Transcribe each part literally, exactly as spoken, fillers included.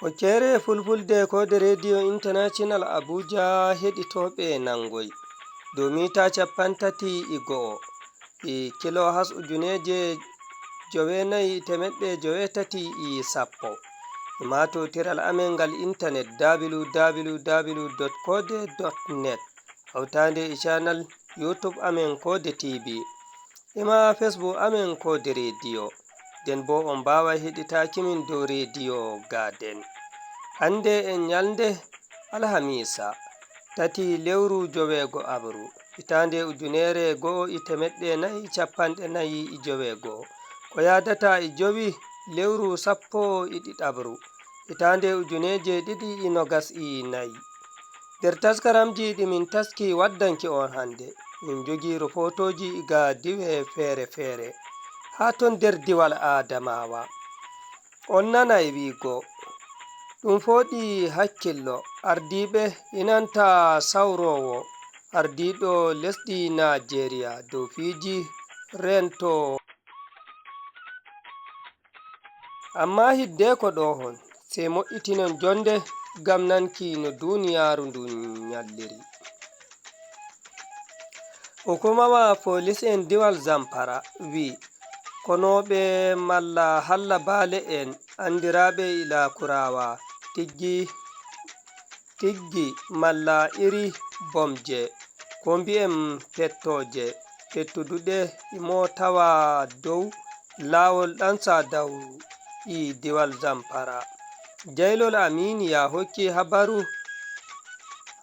Mo ceere fulfulde koode rediyo international Abuja heɗitooɓe nangoy dow mita cappanɗe tati e go'o e kilohas ujuneeje joweenayi e teemeɗɗe joweetati e sappo. E maatotiral amen ngal intanet www.koode.net, hawtaande e canal YouTube amen Koode T V. E ma Facebook amen Koode Rediyo. Nden boo on mbaaway heɗitaaki min dow Rediyo Gaaden. Hannde en ñalnde alhamiisa, tati lewru joweego abru, hitaande ujuneere go'o e teemeɗɗe nayi cappanɗe nayi e joweego, ko yaadata e jowi lewru sappo e ɗiɗaɓru, hitaande ujuneeje ɗiɗi e nogas e nayi. Nder taskaramji ɗi min taski waddanki on hannde, min njogii rofotooji iga diwe feere-feere, haa ton nder diwal Aadamaawa. On nanay wiigo, ɗum fooɗi hakkillo, ardiiɓe inanta sawroowo, ardiiɗo lesdi Naajeeriya dow fiiji rento. Ammaa hiddeko ɗo hon, sey moƴƴitinon jonde ngam nanki no duuniyaaru ndun ñalliri. Hukumawa polis'en diwal Zamfara wi'i, konooɓe malla halla baale'en anndiraaɓe e Laakuraawa tiggi, tiggi malla iri bomje, ko mbi'en pettooje, pettuduɗe e mo tawa dow laawol Ɗan Sadau e diwal Zamfara. Jaylol Aminiya hokki habaru,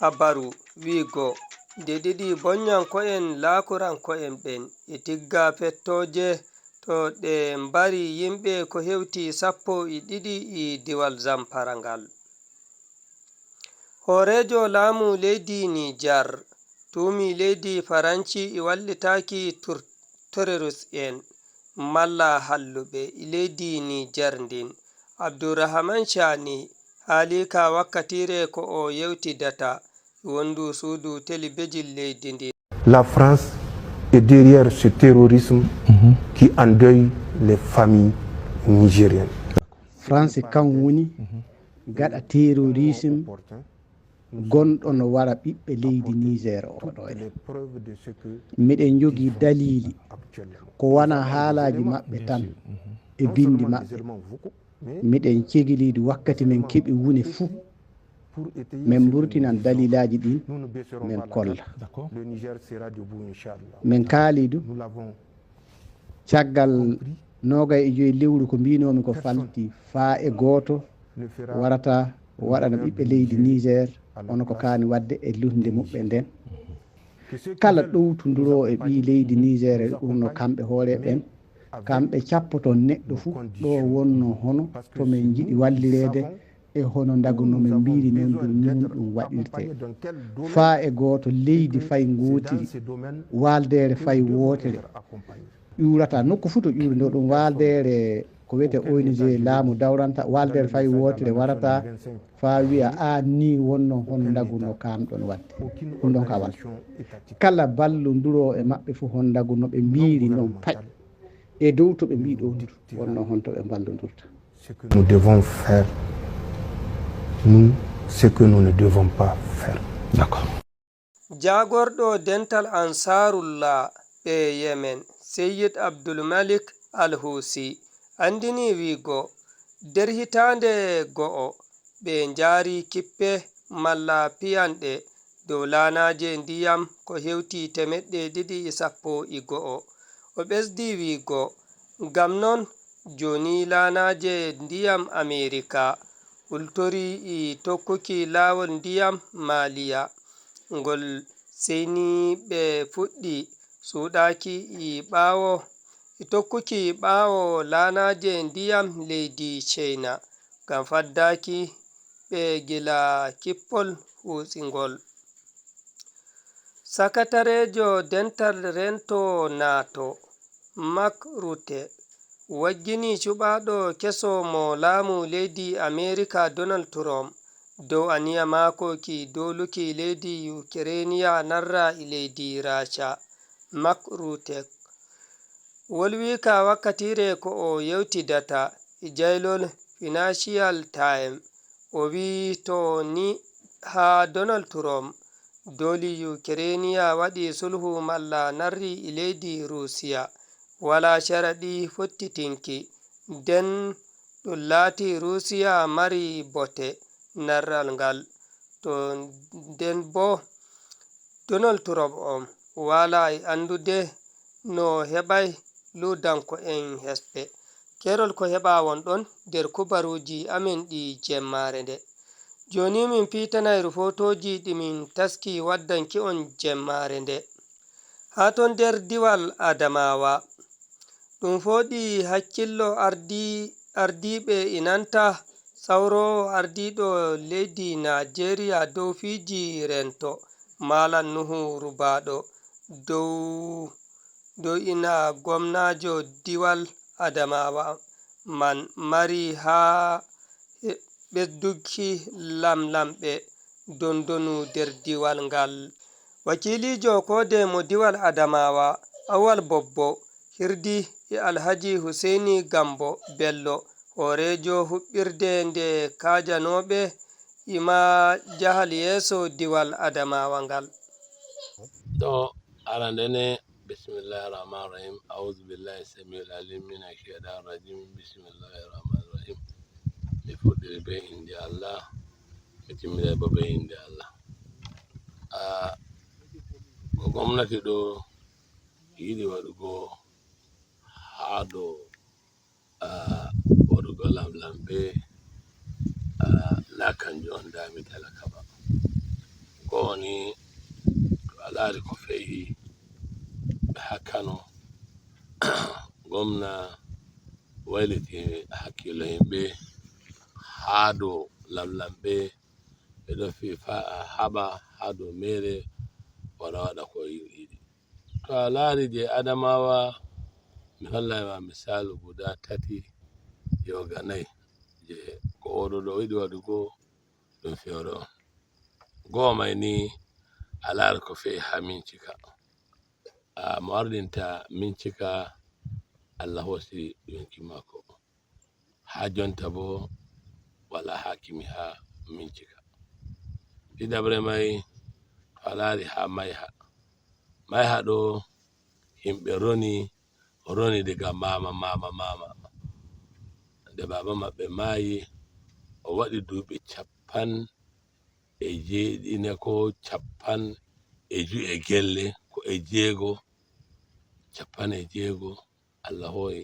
habaru wiigo, nde ɗiɗi bonnyanko'en Laakuranko'en ɓen e tigga pettooje to ɗe mbari yimɓe ko hewti sappo e ɗiɗi e diwal Zamfara ngal. Hooreejo laamu leydi Nijar tuumi leydi Faransi e wallitaaki tur-, terrorist en malla halluɓe e leydi Nijar ndin. Abdourahmane Tchiani haali ka wakkatiire ko o yewtidata e wondu suudu telebijin leydi ndin. La France est derrière ce terrorisme qui endeuille les familles nigériennes. France kan woni gaɗa terrorisme gonɗo no wara ɓiɓɓe leydi Niger oɗo. Miɗen jogii daliili ko wonaa haalaaji maɓɓe tan e binndi maɓɓe. Miɗen cegilii ɗi wakkati men keɓi wune fuu. Men mburtinan daliilaaji ɗin, men kolla. Men kaalii du, caggal noogay e joy lewru ko mbiinoomi ko falti faa e gooto warata waɗana ɓiɓɓe leydi Niger hono ko kaani waɗde e luutnde muɓɓen nden. Kala ɗowtunduroowo e ɓii leydi Niger e ɗum no kamɓe hoore ɓen, kamɓe cappoton neɗɗo fuu ɗo wonno hono to men njiɗi wallireede e hono ndagu no men mbiiri non ɗum nun ɗum waɗirtee. Faa e gooto leydi fay ngootiri, waaldeere fay wootere ƴuurata nokku fuu to ƴuuri ndo ɗum waaldeere ko wiyetee O N G laamu dawranta, waaldeere fay wootere warata faa wi'a aan nii wonno hon ndagu no kaamɗon waɗde. Ɗum ɗon ka wala. Kala ballonduroowo e maɓɓe fuu hon ndagu no ɓe mbiiri non pay e dow to ɓe mbii ɗoo wonno hon to ɓe mballondurta. Nous devons faire, nous, ce que nous ne devons pas faire. D'accord. Jaagorɗo dental Ansaarullah ɓe Yemen, Seyyid Abdul Malik Al Huusi, anndinii wi'go, nder hitaande go'o, ɓe njaari kippe malla piyanɗe dow laanaaje ndiyam ko hewti teemeɗɗe ɗiɗi e sappo e go'o. O ɓesdi wi'go, ngam non, jooni laanaaje ndiyam Ameerika hultori e tokkuki laawol ndiyam Maaliya, ngol seyni ɓe fuɗɗi suuɗaaki e ɓaawo, e tokkuki ɓaawo laanaaje ndiyam leydi Ceyna, ngam faddaaki ɓe gila kippol huusingol. Sakatareejo dental rento nato, Mark Rutte, wagginii cuɓaaɗo keso mo laamu leydi Ameerika Donald Trump dow aniya maako ki dooluki leydi Yukereeniya narra e leydi Raca. Mark Rutte wolwi ka wakkatiire ko o yewtidata e jaylol Financial Times, O wiyi to ni haa Donald Trump dooli Yukereeniya waɗi sulhu malla narri e leydi Ruusiya, walaa caraɗi fottitinki. Nden ɗum laati Ruusiya mari bote narral ngal. To nden boo Donald Trump on waalaa e anndude no heɓay luudanko'en hesɓe. Keerol ko heɓaawon ɗon nder kubaruuji amen ɗi jemmaare nde. Jooni min piitanay rufotooji ɗi min taski waddanki on jemmaare nde. Haa ton nder diwal Adamawa. Ɗum fooɗi hakkillo ardi-, ardiiɓe inanta sawroowo ardiiɗo leydi Naajeeriya dow fiiji rento, Maalam Nuhu Rubaaɗo, dow, dow ina gomnaajo diwal Adamawa man mari haa ɓesduki lamlamɓe dondonu nder diwal ngal. Wakiiliijo koode mo diwal Adamawa, Awal Bobbo, hirdi e Alhaji Huseyni Gambo Bello, hooreejo huɓɓirde nde kaajanooɓe ima jahal yeeso diwal Adamawa ngal. To arande ne, bismillahi rahmani rahim, auzu billahi samiul alim mina shaitan rajim, bismillahi rahmani rahim. Mi fuɗɗiri be innde Allah, mi timmiday bo be innde Allah. Ah, ko gomnati ɗo yiɗi waɗugo haa dow, ah, waɗugo lamlamɓe, ah, na kanjum on dami talaka ba. Ko woni, to a laari ko fe'i haa Kano, gomna wayliti hakkilo yimɓe haa dow lamlamɓe, ɓe ɗo fi fa-, haɓa haa dow meere, wala waɗa ko yiɗi. To a laari je Adamawa, mi hollay ma misaalu guda tati, yoga nayi, je ko oɗo ɗo yiɗi waɗugo ɗum fewre on. Go'o may ni, a laara ko fe'i haa Mincika. Ah, mo ardinta Mincika, Allah hoosi yonki maako. Haa jonta bo, wala haakimi haa Mincika. Ɗiɗaɓre may, to a laari haa Mayha. Mayha ɗo, yimɓe roni, roni diga maama, maama, maama. Nde baaba maɓɓe maayi, o waɗi duuɓi cappan e jeeɗi ne ko cappan e ju-, e gelle, ko e jeego, cappan e jeego, Allah hooyi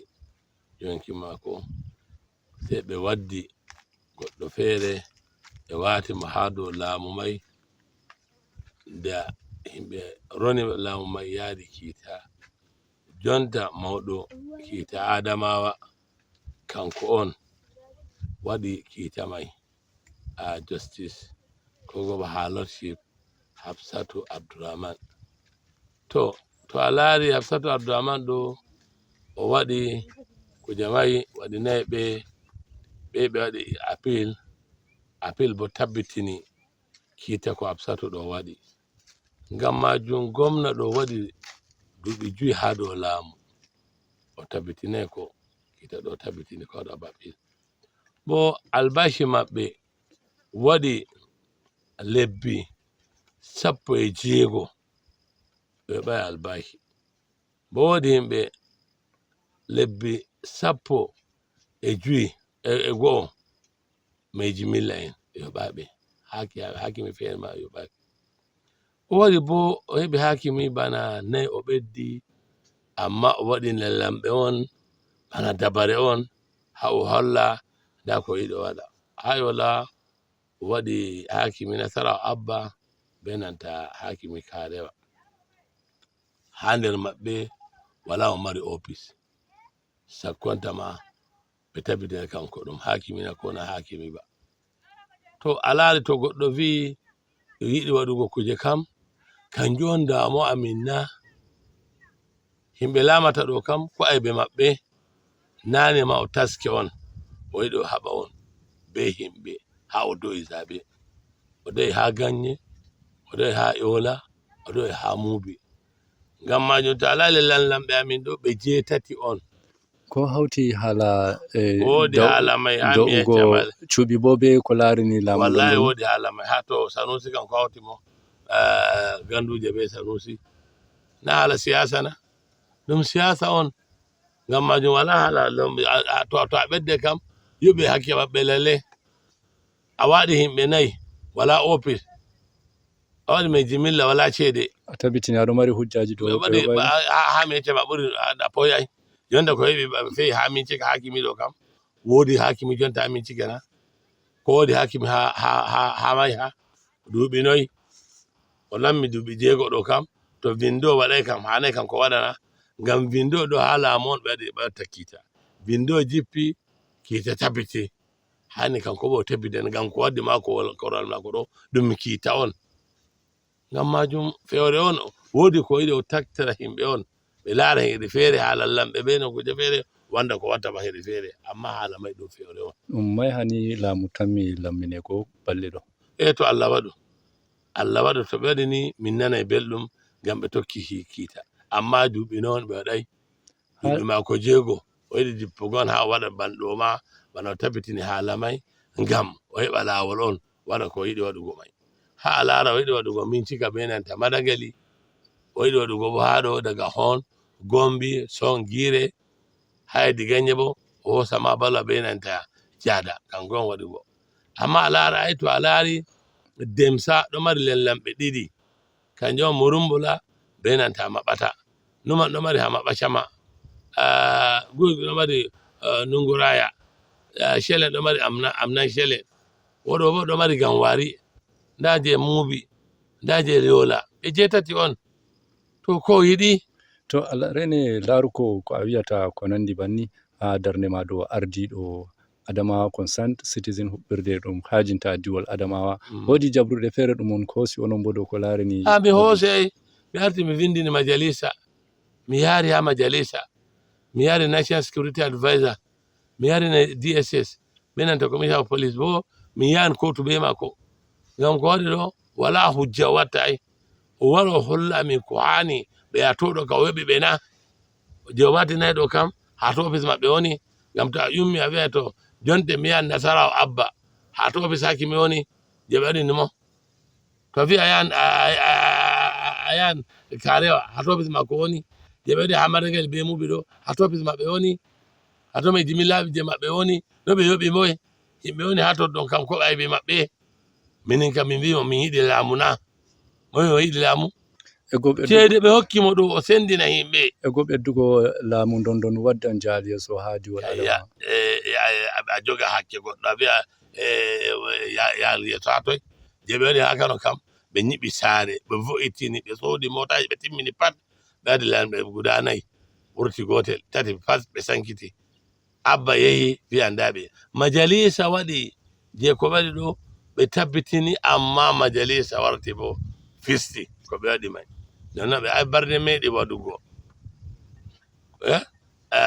yonki maako. Sey ɓe waddi goɗɗo feere, ɓe waati mo haa dow laamu may. Nde yimɓe roni laamu may, yaadi kiita. Jonta mawɗo kiita Adamawa, kanko on waɗi kiita may, a Justice, ko go ba haa Lordship Hafsatu Abdurrahman. To, to a laari Hafsatu Abdurrahman ɗo, o waɗi kuje may, waɗi nayi ɓe, ɓe, ɓe waɗi appeal, appeal bo tabbitini kiita ko Hafsatu ɗo waɗi. Ngam maajum gomna ɗo waɗi duuɓi juy haa dow laamu. O tabbitinay ko kiita ɗo tabbitini ko waɗa ba appeal. Bo albashi maɓɓe waɗi lebbi sappo e jeego. Ɓe yoɓay albashi. Bo woodi yimɓe lebbi sappo e juy, e, e go'o, meji milla en, ɓe yoɓaɓe. Haaki-, haakimi feere ma yoɓaɓe. O wari bo, o heɓi haakimi bana nayi o ɓeddi, amma o waɗi lamlamɓe on, bana dabare on, haa o holla nda ko yiɗi o waɗa. Haa Yola, o waɗi haakimi Nasarawa Abba, be nanta haakimi Karewa. Haa nder maɓɓe, wala o mari ofis. Sakkonta ma, ɓe tabbitina kanko ɗum haakimi na ko na haakimi ba. To a laari to goɗɗo vi'i o yiɗi waɗugo kuje kam, kanjum on damuwa amin na? Yimɓe laamata ɗo kam, ko aybe maɓɓe? Naane ma o taski on, o yiɗi o haɓa on be yimɓe, haa o do'i zaaɓe. O do'i haa Ganye, o do'i haa Yola, o do'i haa Muubi. Ngam maajum, to a laari lamlamɓe amin ɗo, ɓe jeetati on. Ko hawti haala, eh, woodi dow, haala may, haa mi do'ugo yecca ma. Cuuɗi boo bee ko laarini laamu wallahi ndu? Woodi haala may. Haa to Sanusi kam ko hawti mo, eh, ganduuje bee Sanusi. Na haala siyaasa na? Ɗum siyaasa on. Ngam maajum walaa haala lom-, a, a, to, to a ɓedde kam, yoɓi hakke maɓɓe lalle. A waɗi yimɓe nayi, walaa ofis. A waɗi may jimilla, walaa ceede. A tabitini aɗo mari hujjaaji dow ɓe waɗi, ɓe waɗi. Haa, haa mi yecca ma ɓuri, a, a poyay. Jonta ko heɓi ba, fe'i haa min cika haakimi ɗo kam. Woodi haakimi jonta haa min cika na? Ko woodi haakimi haa, haa, haa, haa may haa? Duuɓi noy? O lammi duuɓi jeego ɗo kam. To Vindo waɗay kam, haanay kam ko waɗana. Ngam Vindo ɗo haa laamu on ɓe waɗi, ɓe watta kiita. Vindo jippi, kiita tabiti. Haani kanko bo o tabbitani ngam ko waddi maako wol-, korwal maako ɗo, ɗum mi kiita on. Ngam maajum fewre on, woodi ko yiɗi o taktira yimɓe on. Ɓe laara hedi feere haa lallamɓe ɓe no kuje feere, wanda ko watta ba hedi feere. Amma haala may ɗum fewre on. Ɗum may hani laamu tammi lammine ko balɗe ɗo. E to Allah waɗu. Allah waɗu to ɓe waɗi ni min nanay belɗum ngam ɓe tokki ki-, kiita. Amma duuɓi noon ɓe waɗay. Duuɓi maako jeego. O yiɗi jippugo on haa o waɗa banɗo ma, bana o tabitini haala may, ngam o heɓa laawol on, waɗa ko o yiɗi waɗugo may. Haa a laara o yiɗi waɗugo min cika be nanta Madagali, o yiɗi waɗugo bo haa ɗo daga Hon, Gombi, Son, Gire, haa hedi Ganye bo, o hoosa ma bala be nanta Jada, kanko on waɗugo. Amma a laara ay to a laari Demsa ɗo mari lallamɓe ɗiɗi, kanjum on Murumbula be nanta Maɓata. Numan ɗo mari ha Maɓa Cama. Ah, Guygu ɗo mari, ah, Nunguraya. Ah, Shelen ɗo mari Amna, Amnan Shelen. Woɗo bo ɗo mari Ganwari. Nda je Mubi. Nda je Yola. Ɓe jeetati on. To ko yiɗi. To Allah rene laaruko ko a wiyata ko nandi banni ha darnde ma dow ardiɗo Adamawa Concerned Citizen huɓɓirde ɗum haajinta diwol Adamawa. Mm. Woodi jaɓruɗe feere ɗum on koosi onon bo dow ko laarani. Ah, mi hoosay, mi arti mi vindini majalisa, mi yaari ha majalisa, mi yaari National Security Advisor, mi yaari na D S S, mi nanta Commissioner of Police bo, mi yahan kootu be maako. Ngam ko waɗi ɗo, wala hujja o watta ay. O wara o holla amin ko haani, ɓe yahata ɗo ka o yoɓi ɓe na? Je o waɗi nay ɗo kam, haa to ofis maɓɓe woni? Ngam to a yummi a wi'ay to, jonte mi yahan Nasarawa Abba, haa to ofis haakimi woni, je ɓe waɗini mo? To a wi'i a yahan, a, a, a, a, a yahan Karewa, haa to ofis maako woni? Je ɓe waɗi haa Madagali be Mubi ɗo, haa to ofis maɓɓe woni? Haa to may jimillaaji je maɓɓe woni? No ɓe yoɓi moy? Yimɓe woni haa totton kam ko ɓe aybi maɓɓe? Minin kam min mbi'i mo min yiɗi laamu na? Moy o yiɗi laamu? E go ɓeddu-, ceede ɓe hokki mo ɗo, o sendina yimɓe. E go ɓeddugo laamu ndondonu waddan jaali yeeso haa diwol Adama. Ya, e, ya, e, a, a joga hakke goɗɗo, a wi'a, e, ya, ya, yeeso haa toy? Je ɓe waɗi haa Kano kam, ɓe nyiɓi saare, ɓe vo'itini, ɓe soodi mootaaji, ɓe timmini pat, ɓe waɗi lanɓe guda nayi, wurti gootel, tati pat ɓe sankiti. Abba yehi, wi'a ndaa ɓe. Majalisa waɗi je ko waɗi ɗo, ɓe tabbitini, amma majalisa warti bo fisti ko ɓe waɗi may. Nonno ɓe ay barde meeɗi waɗugo. Eh? Ah,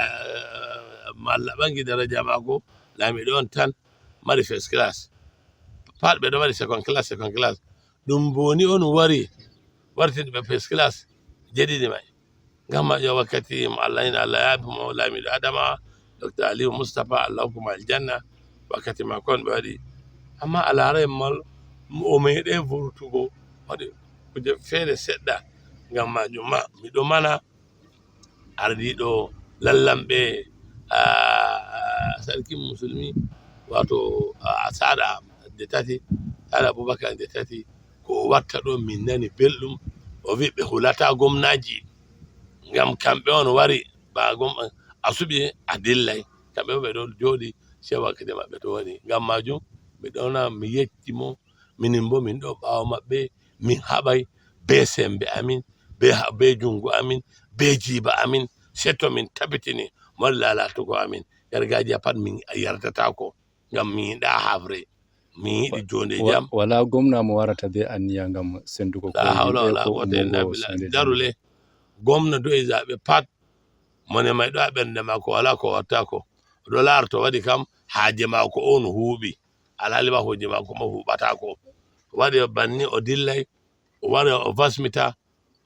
ah, malla ɓangi daraja maako, laamiiɗo on tan mari first class. Pat ɓe ɗo mari second class, second class. Ɗum boni on wari, wartini ɓe first class, jeɗiɗi may. Ngam maajum wakkati mo Allah ina Allah yaabi mo laamiiɗo Adama, Docteur Aliyu Mustapha, Allah hokku mo aljanna, wakkati maako on ɓe waɗi. Amma a laaray mal, o meeɗay vurtugo, waɗi kuje feere seɗɗa. Ngam maajum ma, miɗo mana ardiiɗo lallamɓe, ah, sarkin musulmi, wato, ah, Saada nde tati, Saada Abubakar nde tati, ko o watta ɗo min nani belɗum. O wi ɓe hulata gomnaaji, ngam kamɓe on wari, ba gom-, a suɓi a dillay. Kamɓe on ɓe ɗo jooɗi, sey wakkati maɓɓe to woni. Ngam maajum, mi ɗo na, mi yetti mo, minin bo min ɗo ɓaawo maɓɓe, min haɓay be sembe amin, be ha-, be jungo amin, be jiiba amin, sey to min tabitini mo wari lalatugo amin. Gargajiya pat min yardatako, ngam min yiɗa hafre, min yiɗi jonde jam. Wala gomna mo warata be anniya ngam sendugo ko. La hawla wala quwwata illa billah. Darule, gomna do'i zaɓe pat, mone may ɗo ha ɓernde maako, wala ko wattako. O ɗo laara to waɗi kam, haaje maako on huuɓi. Alhali ma hooje maako ma huuɓatako. O waɗi o banni, o dillay, o wara o vasmita,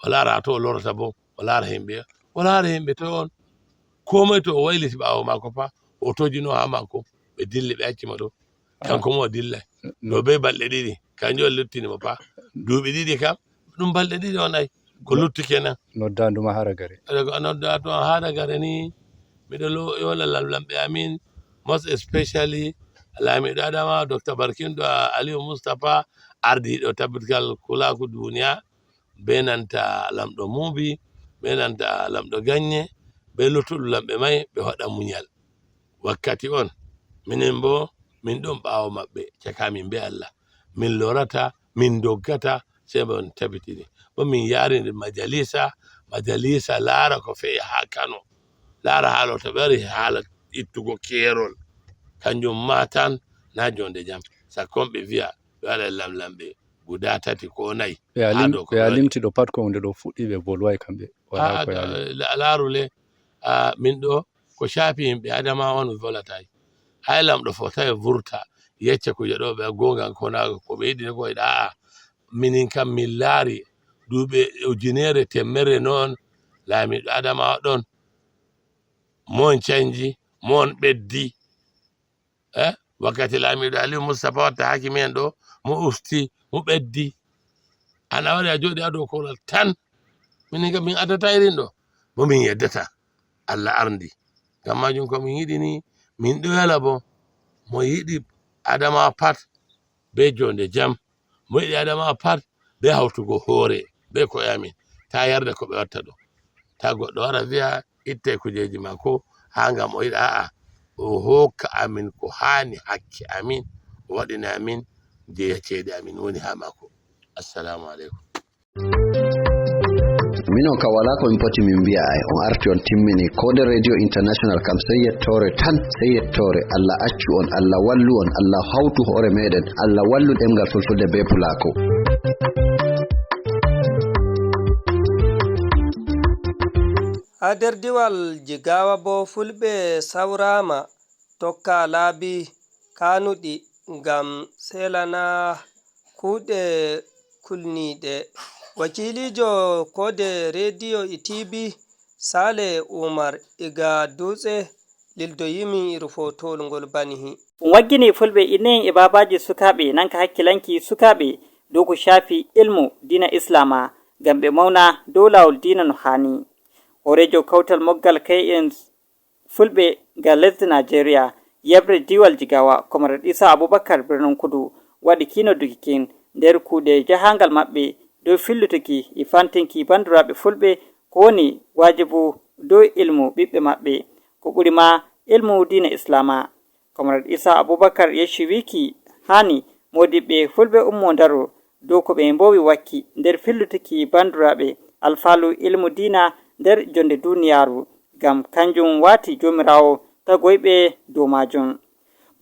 o laara to o lorata bo, o laara himɓe, o laara himɓe to on. Koo moye to o wayliti ɓaawo maako fa, o tojino haa maako, ɓe dilli, ɓe acci mo ɗo. Kanko mo o dillay. No be balɗe ɗiɗi, kanjum on luttini mo fa. Duuɓi ɗiɗi kam, ɗum balɗe ɗiɗi o nayi. Ko lutti kenan. Noddaandu ma haa ragare. Daga a nodda to haa ragare ni, miɗo lo-, yola lamlamɓe amin, most especially laamiiɗo Adamawa, Doctor Barkindo Aliyu Mustapha, ardiiɗo Tabitgal Kulaaku Duniya, be nanta lamɗo Muubi, be nanta lamɗo Ganye, be luttuɗum lamɓe may, ɓe waɗa munyal. Wakkati on, minin bo, min ɗon ɓaawo maɓɓe, caka min be Allah. Min lorata, min doggata, sey ɓe on tabitini. Bo min yaari nde majalisa, majalisa laara ko fe'i haa Kano. Laara haala to ɓe wari haala ittugo keerol. Kanjum ma tan, na jonde jam. Sakko on ɓe vi'a, ɓe waɗa lamlamɓe guda tati ko nayi. Ɓe a haa lim-, dow ko ɓe ɓe a waɗi. Limti ɗo pat ko hunde ɗo fuɗɗi, ɓe bolway kamɓe. Walaa A'a, ko yaali. To, la-, laaru le, a, min ɗo, ko caafi yimɓe Adamawa on mi volata. Hay lamɗo fotaay vurta, yecca kuje ɗo ɓe goonga ko na ko ɓe yiɗi ne ko yiɗa. A'a, minin kam min laari duuɓe ujunere temmerre noon laamiiɗo Adamawa ɗon. Mo on canji, mo on ɓeddi. Eh, wakkati laamiiɗo Aliyu Mustapha watta hakimi en ɗo, mo usti, mo ɓeddi. An a wari a jooɗi haa dow korwal tan. Minin kam min addata irin ɗo. Bo min yeddata. Allah arndi. Ngam maajum ko min yiɗi ni, min ɗo yala bo. Mo yiɗi Adamawa pat be jonde jam. Mo yiɗi Adamawa pat be hawtugo hoore, be ko'e amin. Ta yarda ko ɓe watta ɗo. Ta goɗɗo wara vi'a itte kujeji maako haa ngam o yiɗa. A'a, o hokka amin ko haani hakke amin, o waɗina amin je ceede amin woni haa maako. Assalamu alaikum. Minon ka wala ko min poti min mbi'a ay. On arti on timmini ko nder Radio International kam sey yettoore tan, sey yettoore. Allah accu on, Allah wallu on, Allah hawtu hoore meɗen, Allah wallu ɗemngal fulfulde be pulaaku. Haa nder diwal Jigawa boo, Fulɓe sawraama tokka laabi kaanuɗi ngam seelana kuuɗe kulniiɗe. Wakiiliijo koode Rediyo e T V, Sale Umar Iga Dutse, lildoyimi rufotowol ngol banihi. Ɗum waggini Fulɓe inne'en e baabaaji sukaaɓe nanka hakkilanki sukaaɓe dow ko caafi ilmu diina Islaama, ngam ɓe mawna dow laawol diina no haani. Hooreejo kawtal moggal kay'en Fulɓe ga lesdi Najeriya, yeɓre diiwal Jigawa, Comrade Isa Abubakar Birnin Kudu, waɗi kiinodduki kin nder kuuɗe jahaangal maɓɓe dow fillutuki e fantinki banndiraaɓe Fulɓe ko woni waajibu dow ilmu ɓiɓɓe maɓɓe, ko ɓuri ma ilmu diina Islaama. Comrade Isa Abubakar yecci wiiki haani moodiɓɓe Fulɓe ummo ndaro dow ko ɓe mboowi wakki nder fillutuki banndiraaɓe alfaalu ilmu diina nder jonde duuniyaaru, ngam kanjum waati Joomiraawo tagoyɓe dow maajum.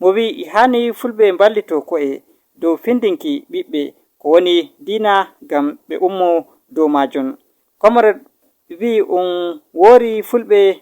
Mo wi'i e haani Fulɓe mballito ko'e dow findinki ɓiɓɓe ko woni diina ngam ɓe ummo dow maajum. Comrade wi'i um woori Fulɓe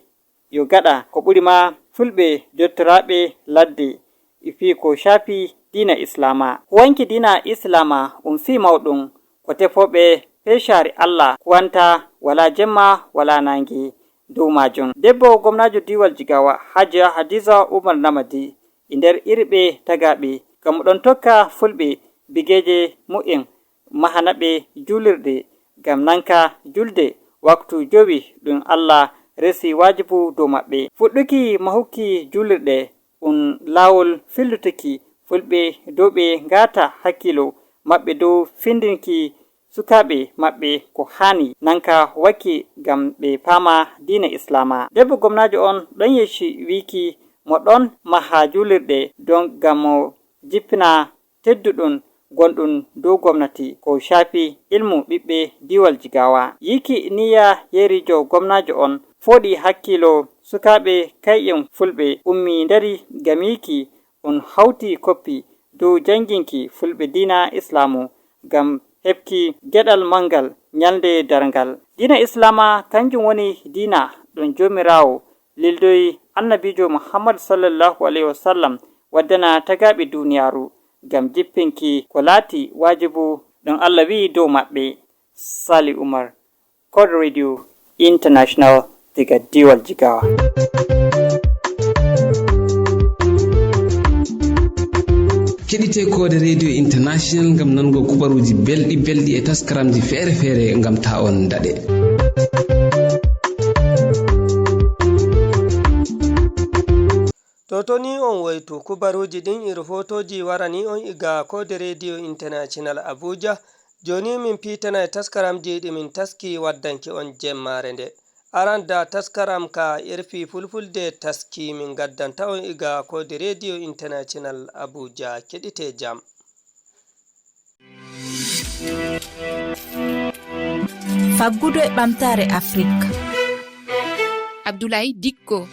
yo gaɗa ko ɓuri ma Fulɓe jottoraaɓe ladde e fii ko caafi diina Islaama. Huwanki diina Islaama um fii mawɗum ko tefooɓe peecaari Allah kuwanta walaa jemma walaa naange dow maajum. Debbo gomnaajo diiwal Jigawa, Hajiya Hadiza Umar Namadi, e nder iri ɓe tagaaɓe ngam ɗon tokka Fulɓe bigeeje mu'en mahana ɓe juulirɗe ngam nanka julde waktu jowi ɗum Allah resi waajibu dow maɓɓe. Fuɗɗuki mahuki juulirɗe ɗum laawol fillutuki Fulɓe dow ɓe ngaata hakkiilo maɓɓe dow findinki sukaaɓe maɓɓe ko haani nanka wakki ngam ɓe paama diina Islaama. Debbo gomnaajo on ɗon yecci wiiki mo ɗon maha juulirɗe don ngam mo jippina tedduɗum gonɗum dow gomnati ko caafi ilmu ɓiɓɓe diiwal Jigawa. Yiiki niya yeeriijo gomnaajo on fooɗi hakkiilo sukaaɓe kay'en Fulɓe ummi ndari ngam yiiki on hawti koppi dow jannginki Fulɓe diina Islaamu ngam heɓki geɗal manngal nyalnde darngal. Diina Islaama kanjum woni diina ɗum Joomiraawo lildoyi Annabiijo Muhammad sallallahu alayhi wa sallam waddana tagaaɓe duuniyaaru ngam jippinki ko laati waajibu ɗum Allah wi'i dow maɓɓe. Sali Umar, Code Radio International, diga diiwal Jigawa. Keɗite Koode Radio International ngam nango kubaruuji belɗi belɗi e taskaramji feere feere ngam ta on daɗe. To toni on woytu, kubaruuji ɗin e rahootooji warani on iga Koode Radio International Abuja. Jooni min piitana e taskaramji ɗi min taski waddanki on jemmaare nde. Aran da taskaram ka R F I Fulfulde taski min gaddanta on iga Koode Radio International Abuja. Keɗite jam. Faggudu e ɓamtaare Afrik. Abdoulaye Dikko.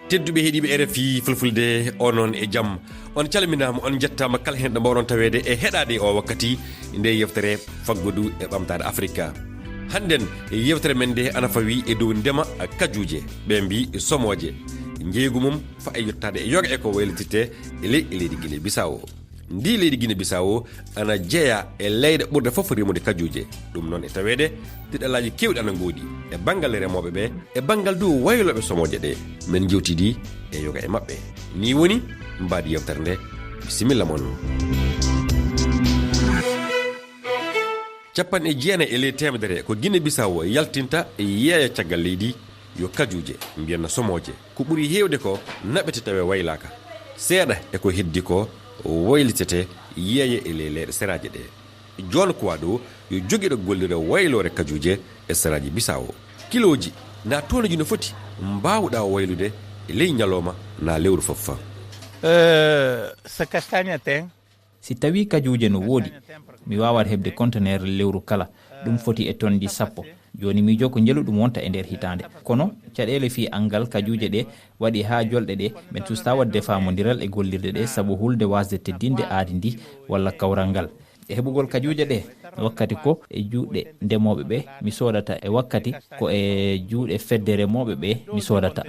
Tedduɓe heɗiiɓe R F I Fulfulde, onon e jam. On calminaama, on njettaama kala heen ɗo mbaawɗon taweede e heɗaade o wakkati nde yewtere Faggudu e Ɓamtaare Afrika. Hannden yewtere men nde ana fawi e dow ndema kajuuje, ɓe mbi somooje. Njeeygu mum fa e yottaade e yoga e ko waylitittee e ley e leydi Guinée Bissau. Ndi leydi Guinée Bissau ana jeyaa e leyɗe ɓurɗe fof rimude kajuuje. Ɗum noon e taweede, tiɗalaaji keewɗi ana ngoodi e banngal remooɓe ɓe, e banngal du waylooɓe somooje ɗe. Men njewtidi e yoga e maɓɓe. Ni woni mbaadi yewtere nde. Bisimilla mon. Capanɗe jeenayi e ley teemedere ko Guinée Bissau yaltinta yeeya caggal leydi yo kajuuje, mbiyanna somooje. Ko ɓuri heewde ko naɓete tawe waylaaka. Seeɗa e ko heddi ko waylitete yeeya e ley leyɗe seraaje ɗe. John Kouado yo jogiiɗo gollirde wayloore kajuuje e seraaji Bissau. Kilooji na toonooji no foti mbaawɗa waylude e ley ñalooma na lewru fof. Eh, se castanha tem. Si tawii kajuuje no woodi, mi waawat heɓde konteneer lewru kala. Ɗum foti e tonji sappo. Jooni miijo ko njelu ɗum wonta e nder hitaande. Kono caɗeele fii anngal kajuuje ɗe waɗi haa jolɗe ɗe, men sustaa waɗde faamondiral e gollirde ɗe sabu hulde waasde teddinde aadi ndi walla kawral ngal. E heɓugol kajuuje ɗe, wakkati ko e juuɗe ndemooɓe ɓe mi soodata, e wakkati ko e juuɗe fedde remooɓe ɓe mi soodata.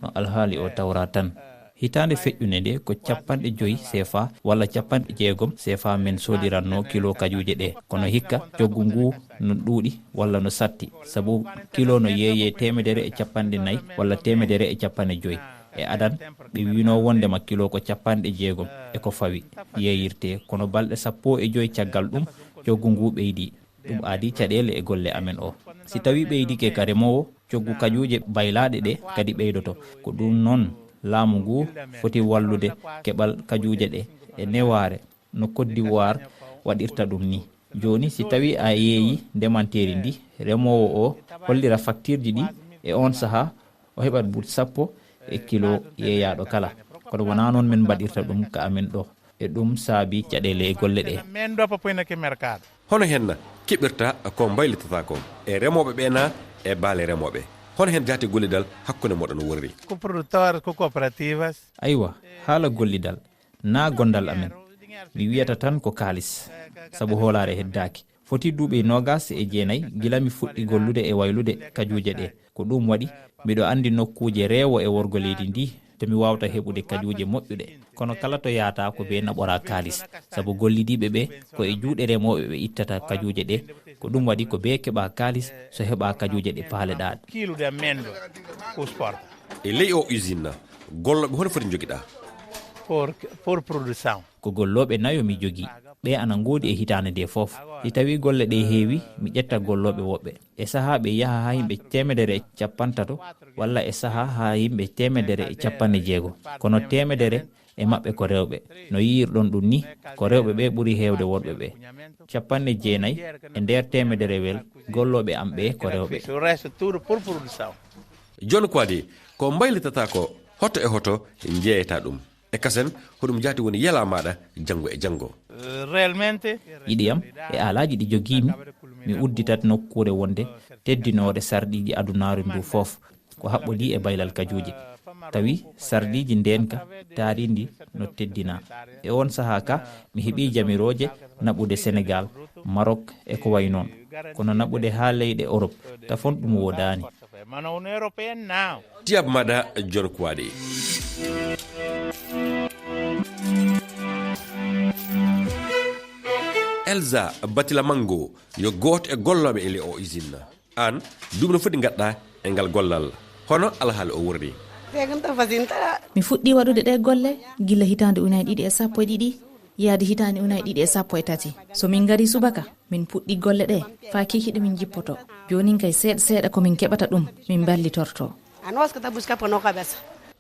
No alhaali o tawra tan. Hitaande feƴƴunde nde ko capanɗe joy C F A walla capanɗe jeegom C F A men soodiranno kilo kajuuje ɗe. Kono hikka, coggu ngu no ɗuuɗi walla no satti, sabu kilo no yeeyee teemedere e capanɗe nayi walla teemedere e capanɗe joy. E adan, ɓe wiino wondema kilo ko capanɗe jeegom e ko fawi yeeyirtee, kono balɗe sappo e joy caggal ɗum, coggu ngu ɓeydi. Ɗum aadi caɗeele e golle amen o. Si tawii ɓeydike ka remoowo, coggu kajuuje baylaaɗe ɗe kadi ɓeydoto. Ko ɗum noon laamu ngu foti wallude keɓal kajuuje ɗe e newaare no Côte d'Ivoire waɗirta ɗum ni. Jooni si tawii a yeeyi ndemanteeri ndi, remoowo o hollira faktirji ɗi, e oon sahaa o heɓat buut sappo e kilo yeeyaaɗo kala. Kono wonaa noon men mbaɗirta ɗum ka amen ɗo. E ɗum saabi caɗeele e golle ɗe. Men dopa poina ke mercado. Hono henna keɓirta ko mbaylitata ko e remooɓe ɓe na e baale remooɓe? Hono hen jaati gollidal hakkunde moɗon worri? Ko productores, ko cooperativas. Aywa, haala gollidal na gondal amen. Mi wiyata tan ko kaalis, sabu hoolaare heddaaki. Foti duuɓi noogas e jeenayi gila mi fuɗɗi gollude e waylude kajuuje ɗe. Ko ɗum waɗi miɗo anndi nokkuuje reewo e worgo leydi ndi to mi waawta heɓude kajuuje moƴƴuɗe. Kono kala to yaata ko bee naɓora kaalis, sabu gollidiiɓe ɓe ko e juuɗe remooɓe ɓe ittata kajuuje ɗe. Ko ɗum waɗi ko bee keɓa kaalis so heɓa kajuuje ɗe paaleɗaa. Kilo de amêndoa, os porta. E ley o usine, gollooɓe hono foti njogiɗaa? Por, por produção. Ko gollooɓe nayo mi jogii. Ɓe ana ngoodi e hitaande nde fof. Si tawii golle ɗe heewi, mi ƴetta gollooɓe woɓɓe. E sahaa ɓe yaha haa yimɓe teemedere e capantato, walla e sahaa haa yimɓe teemedere e capanɗe jeego. Kono teemedere e maɓɓe ko rewɓe. No yiyirɗon ɗum ni, ko rewɓe ɓe ɓuri heewde worɓe ɓe. Capanɗe jeenayi e nder teemederewel gollooɓe am ɓe ko rewɓe. O resto tudo por produção. John Kouado, ko mbaylitata ko hoto e hoto njeeyata ɗum. E kasen, hoɗum jaati woni yalaa maɗa janngo e janngo? Realmente. Yiɗi am e aalaaji ɗi jogiimi, mi udditat nokkuure wonde teddinoore sarɗiiji adunaaru ndu fof, ko haɓɓodii e baylal kajuuje. Tawi sarɗiiji ndeenka taariindi no teddinaa. E oon sahaa ka, mi heɓii jamirooje naɓude Senegaal, Marok e ko wayi noon. Kono naɓude haa leyɗe Orop, tafon ɗum woodaani. Mas na União Europeia não. Tiyab maɗa John Kouado. Elsa Batilamango yo gooto e gollooɓe e le o usine. Aan, duuɓi no foti ngaɗɗa e ngal gollal? Hono alhaali o worri? Mi fuɗɗii waɗude ɗee golle gila hitaande ujunaaji ɗiɗi e sappo e ɗiɗi yaade hitaande ujunaaji ɗiɗi e sappo e tati. So min ngarii subaka, min puɗɗii golle ɗee faa kikiiɗe min njippotoo. Joonin kay seeɗa seeɗa ko min keɓata ɗum, min mballitortoo.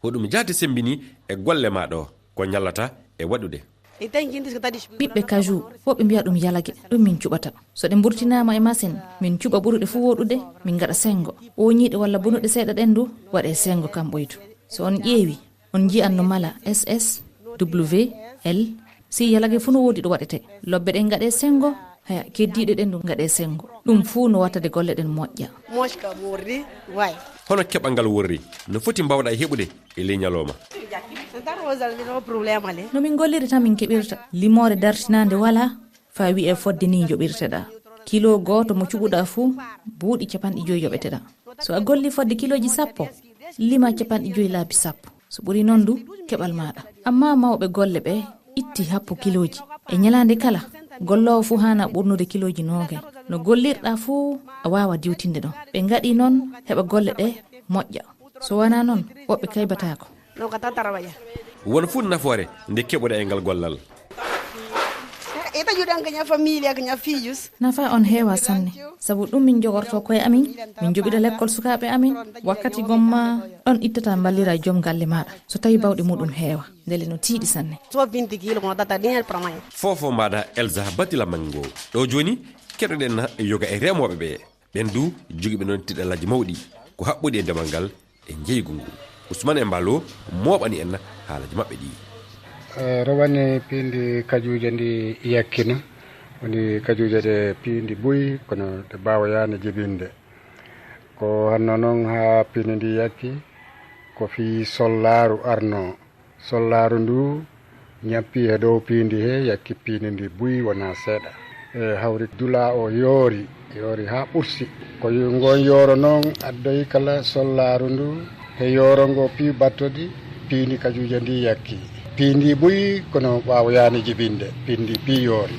Hoɗum jaati semmbini e golle maa ɗoo? Ko ñallata e waɗude? Ɓiɓɓe kaju, woɓɓe mbiya ɗum yalage, ɗum min cuɓata. So ɗe mburtinaama e masin, min cuɓa ɓuruɗe fuu wooɗude, min ngaɗa senngo. Ooñiiɗe walla bonuɗe seeɗa ɗen du, waɗee senngo kam ɓoytu. So on ƴeewi, on njiyan no mala S S, W, L, si yalage fuu no woodi ɗo waɗetee. Lobbe ɗen ngaɗee senngo, haya, keddiiɗe ɗen du ngaɗee senngo. Ɗum fuu no wattade golle ɗen moƴƴa. Hono keɓal ngal worri? No foti mbaawɗaa heɓude e ley ñalooma? No min ngolliri tan min keɓirta. Limoore dartinaande walaa, faa wi'ee fodde nii njoɓirteɗaa. Kilo gooto mo cuɓuɗaa fuu, buuɗi capanɗe joy yoɓeteɗaa. So a gollii fodde kilooji sappo, limaa capanɗe joy laabi sappo. So ɓurii non du, keɓal maaɗa. Ammaa mawɓe golle ɓee itti happu kilooji. E ñalaande kala, golloowo fuu haanaa ɓurnude kilooji noogay. No gollirɗaa fuu, a waawaa diwtinde ɗon. Ɓe ngaɗii non heɓa golle ɗee moƴƴa. So wanaa non, woɓɓe kaybataako. Won fuu nafoore nde keɓuɗaa e ngal gollal. Nafaa on heewaa sanne, sabu ɗum min njogortoo ko'e amin, min njoɓida lekkol sukaaɓe amin. Wakkati gomma ɗon ittataa mballiraa jom galle maaɗa, so tawii baawɗe muuɗum heewaa, ndelle no tiiɗi sanne. Foofoo maaɗa Elsa Batila Manngo. Ɗoo jooni, keɗoɗen yoga e remooɓe ɓee. Ɓen du jogiiɓe noon tiɗallaaji mawɗi ko haɓɓude e demal ngal e njeeygu ngu. Usman Embalo mooɓani en haalaaji maɓɓe ɗi. Rowani piindi kajuuje ndi yakkino, woni kajuuje ɗe piindi buy kono ɗe mbaawoyaani jibinde. Ko hanno noon haa piindi ndi yakki, ko fii sollaaru arno. Sollaaru ndu ñappi he dow piindi he, yakki piindi ndi buy wonaa seeɗa. E hawri dula o yoori, yoori haa ɓursi. Ko yo-, ngoon yooro noon addoyi kala sollaaru ndu he yooro ngo piiw battodi, piindi kajuuje ndi yakki. Piindi buy kono ɓaawoyaani jibinde, piindi pii yoori.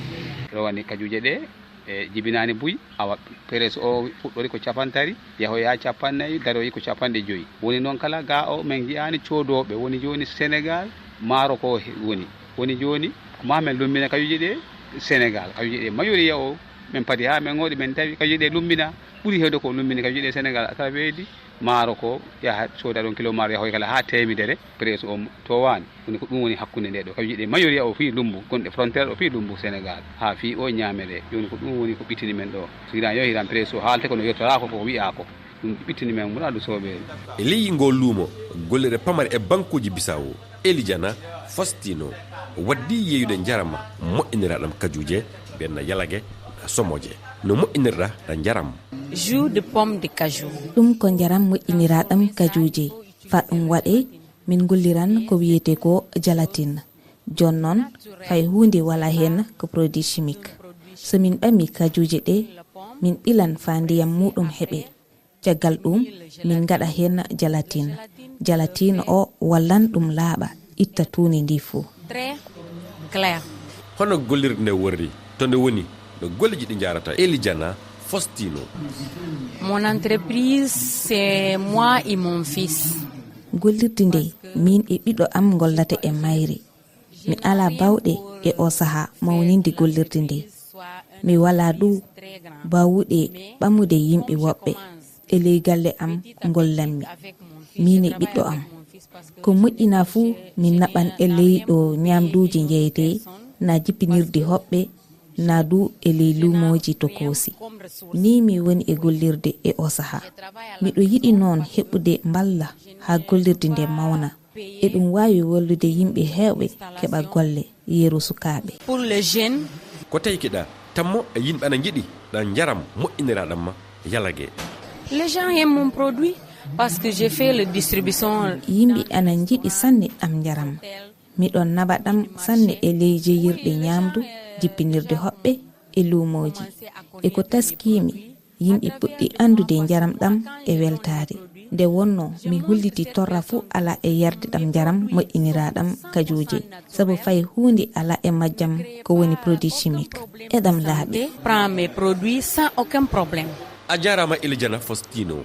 Rowani kajuuje ɗe e jibinaani buy, awa, peres o fuɗɗori ko capantari, yahoya capannay, daroyi ko capanɗe joyi. Woni noon kala ga o, men njiyaani coodooɓe, woni jooni Senegaal, maaro ko he-, woni. Woni jooni, ma men lummina kajuuje ɗe Senegaal, kajuuje ɗe mayoriya o, men padi haa men ngoodi, men tawi kajuuje ɗe lummina, ɓuri heewde ko lummini kajuuje ɗe Senegaal, à travers di, maaro ko yaha sooda ɗon kilo maaro yahoya kala haa teemedere, peres o towaani. Woni ko ɗum woni hakkunde nde ɗo. Kajuuje ɗe mayoriya o fii lumbu, gonɗe frontière o fii lumbu Senegaal. Haa fii o ñaamere. Jooni ko ɗum woni ko ɓittini men ɗo. So hiran yo hiran peres o haalte kono yettoraako ko wi'aa ko. Ɗum ɓittini men muraadu soobeejo. E ley ngoo luumo, gollirɗe pamare e bankuuji Bisawo, Elijana Fostino, waɗdi yeeyude njaram moƴƴiniraaɗam kajuuje, ɓen na yalage, na somooje. No moƴƴinirɗa ɗa njaram? Jus de pomme de cajou. Ɗum ko njaram moƴƴiniraaɗam kajuuje. Fa ɗum waɗe, min ngulliran ko wiyetee ko jalatin. Jooni noon, fay huunde walaa heen ko produit chimique. So min ɓami kajuuje ɗe, min ɓilan faa ndiyam muuɗum heɓe. Caggal ɗum, min ngaɗa heen jalatin. Jalatin o wallan ɗum laaɓa, itta tuundi ndi fuu. Hono gollirde nde worri, to nde woni, no golleeji ɗi njaarata? Elijana Fostino. Mon entreprise, c'est moi et mon fils. Gollirde nde, min e ɓiɗɗo am ngollata e mayre. Mi alaa baawɗe e o sahaa mawninde gollirde nde. Mi walaa du baawɗe ɓamude yimɓe woɓɓe. E ley galle am ngollanmi, miin e ɓiɗɗo am. Ko moƴƴinaa fuu, mi naɓan e ley ɗo ñaamduuji njeyetee, naa jippinirde hoɓɓe, naa du e ley luumooji tokoosi. Nii mi woni e gollirde e o sahaa. Miɗo yiɗi noon heɓude mballa haa gollirde nde mawna. Eɗum waawi wallude yimɓe heewɓe keɓa golle, yeru sukaaɓe. Pour les jeunes. Ko tawi kiɗa tammo e yimɓe ana njiɗi ɗan njaram moƴƴiniraaɗam yalage. Les gens aiment mon produit parce que j'ai fait la distribution. Yimɓe ana njiɗi sanne am njaram. Miɗon naɓa ɗam sanne e ley jeyirɗe ñaamdu, jippinirde hoɓɓe e luumooji. E ko taskiimi, yimɓe puɗɗi anndude njaram ɗam e weltaare. Nde wonnoo mi hulliti torra fuu alaa e yarde ɗam njaram moƴƴiniraaɗam kajuuje, sabu fay huunde alaa e majjam ko woni produit chimique. Eɗam laaɓi. Prends mes produits sans aucun problème. A jaaraama Elijana Fostino.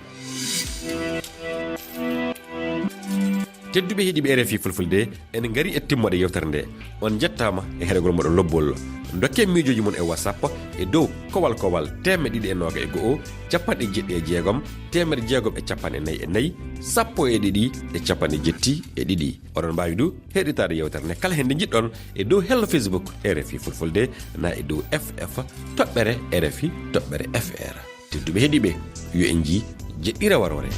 Tedduɓe heɗiiɓe R F I Fulfulde, en ngari e timmoɗe yewtere nde. On njettaama e heɗagol moɗon lobbol. Ndokken miijooji mon e WhatsApp e dow kowal kowal teemeɗɗe ɗiɗi e noogaas e go'o, capanɗe jeɗɗi e jeegom, teemedde jeegom e capanɗe nayi e nayi, sappo e ɗiɗi e capanɗe jetti e ɗiɗi. Oɗon mbaawi du heɗitaade yewtere nde kala heen nde njiɗɗon e dow hello Facebook R F I Fulfulde, na e dow F F toɓɓere R F I toɓɓere F R. Tedduɓe heɗiiɓe, yo en njii jeɗɗire waroore.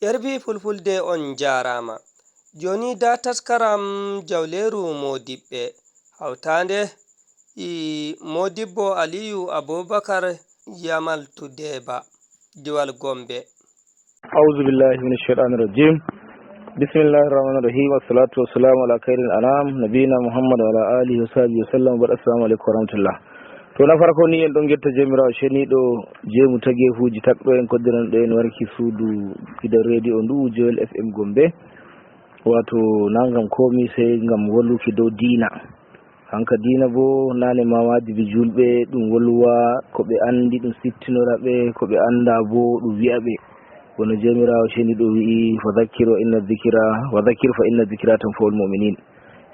R F I Fulfulde, on njaaraama. Jooni da taskaram Jawleeru Moodibɓe, hawtaande e Moodibbo Aliyu Abubakar Yamal Tudeeba, Diwal Gombe. أعوذ بالله من الشيطان الرجيم. بسم الله الرحمن الرحيم. والصلاة والسلام على خير الأنام، نبينا محمد وعلى آله وصحبه وسلم. وبعد، السلام عليكم ورحمة الله. To, na farko ni, en ɗon ngetta Joomiraawo ceniiɗo, jeemu tageefuuji, tagɗo en, koddiranɗo en warki suudu gidan reediyo ndu, Joel F M Gombe. Wato, naa ngam komi, sey ngam wolwuki dow diina. Hanka diina bo, naane ma wajibi juulɓe ɗum wolwa ko ɓe andi, ɗum siftinora ɓe, ko ɓe anda bo ɗum wi'a ɓe. Wano Joomiraawo ceniiɗo wi'i, "Fa dhakkir wa inna dhikra, wa dhakkir fa inna dhikra tanfa'ul mu'minin."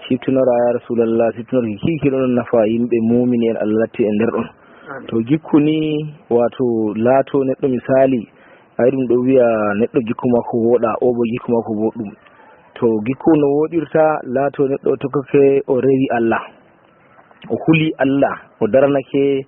Siftinora, ya Rasulallah, siftinorki ki, ki ɗon nafa yimɓe muumini en, Allah latti en nder ɗon. Amin. To gikku ni, wato laato neɗɗo misali, ay ɗum ɗo wi'a neɗɗo gikku maako wooɗa, o bo gikku maako boɗɗum. To gikku no wooɗirta, laato neɗɗo tokkake o rewi Allah. O huli Allah, o daranake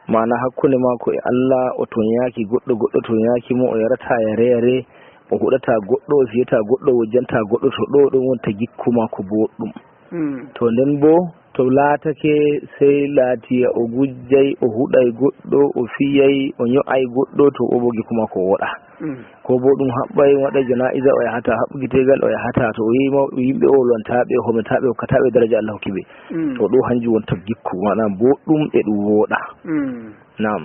maana hakkunde maako e Allah, o toɲaaki goɗɗo, goɗɗo toɲaaki mo, o yarata yare yare, o huɗata goɗɗo, o fiyata goɗɗo, o wojjanta goɗɗo, to ɗo ɗon wonta gikku maako boɗɗum. Mm. To nden bo, to laatake sey laati o gujjay, o huɗay goɗɗo, o fiyay, o nyo'ay goɗɗo, to o bo gikku maako wooɗa. Mm. Ko bo ɗum haɓɓay, waɗa janaa'iza, o yahata, haɓɓuki tegal, o yahata, to o yi'i mawɓe yimɓe, o wolwanta ɓe, o hometa ɓe, hokkata ɓe daraja Allah hokki ɓe. Mm. To ɗo hanjum wonta gikku, maana boɗɗum e ɗum wooɗa. Mm. Naam.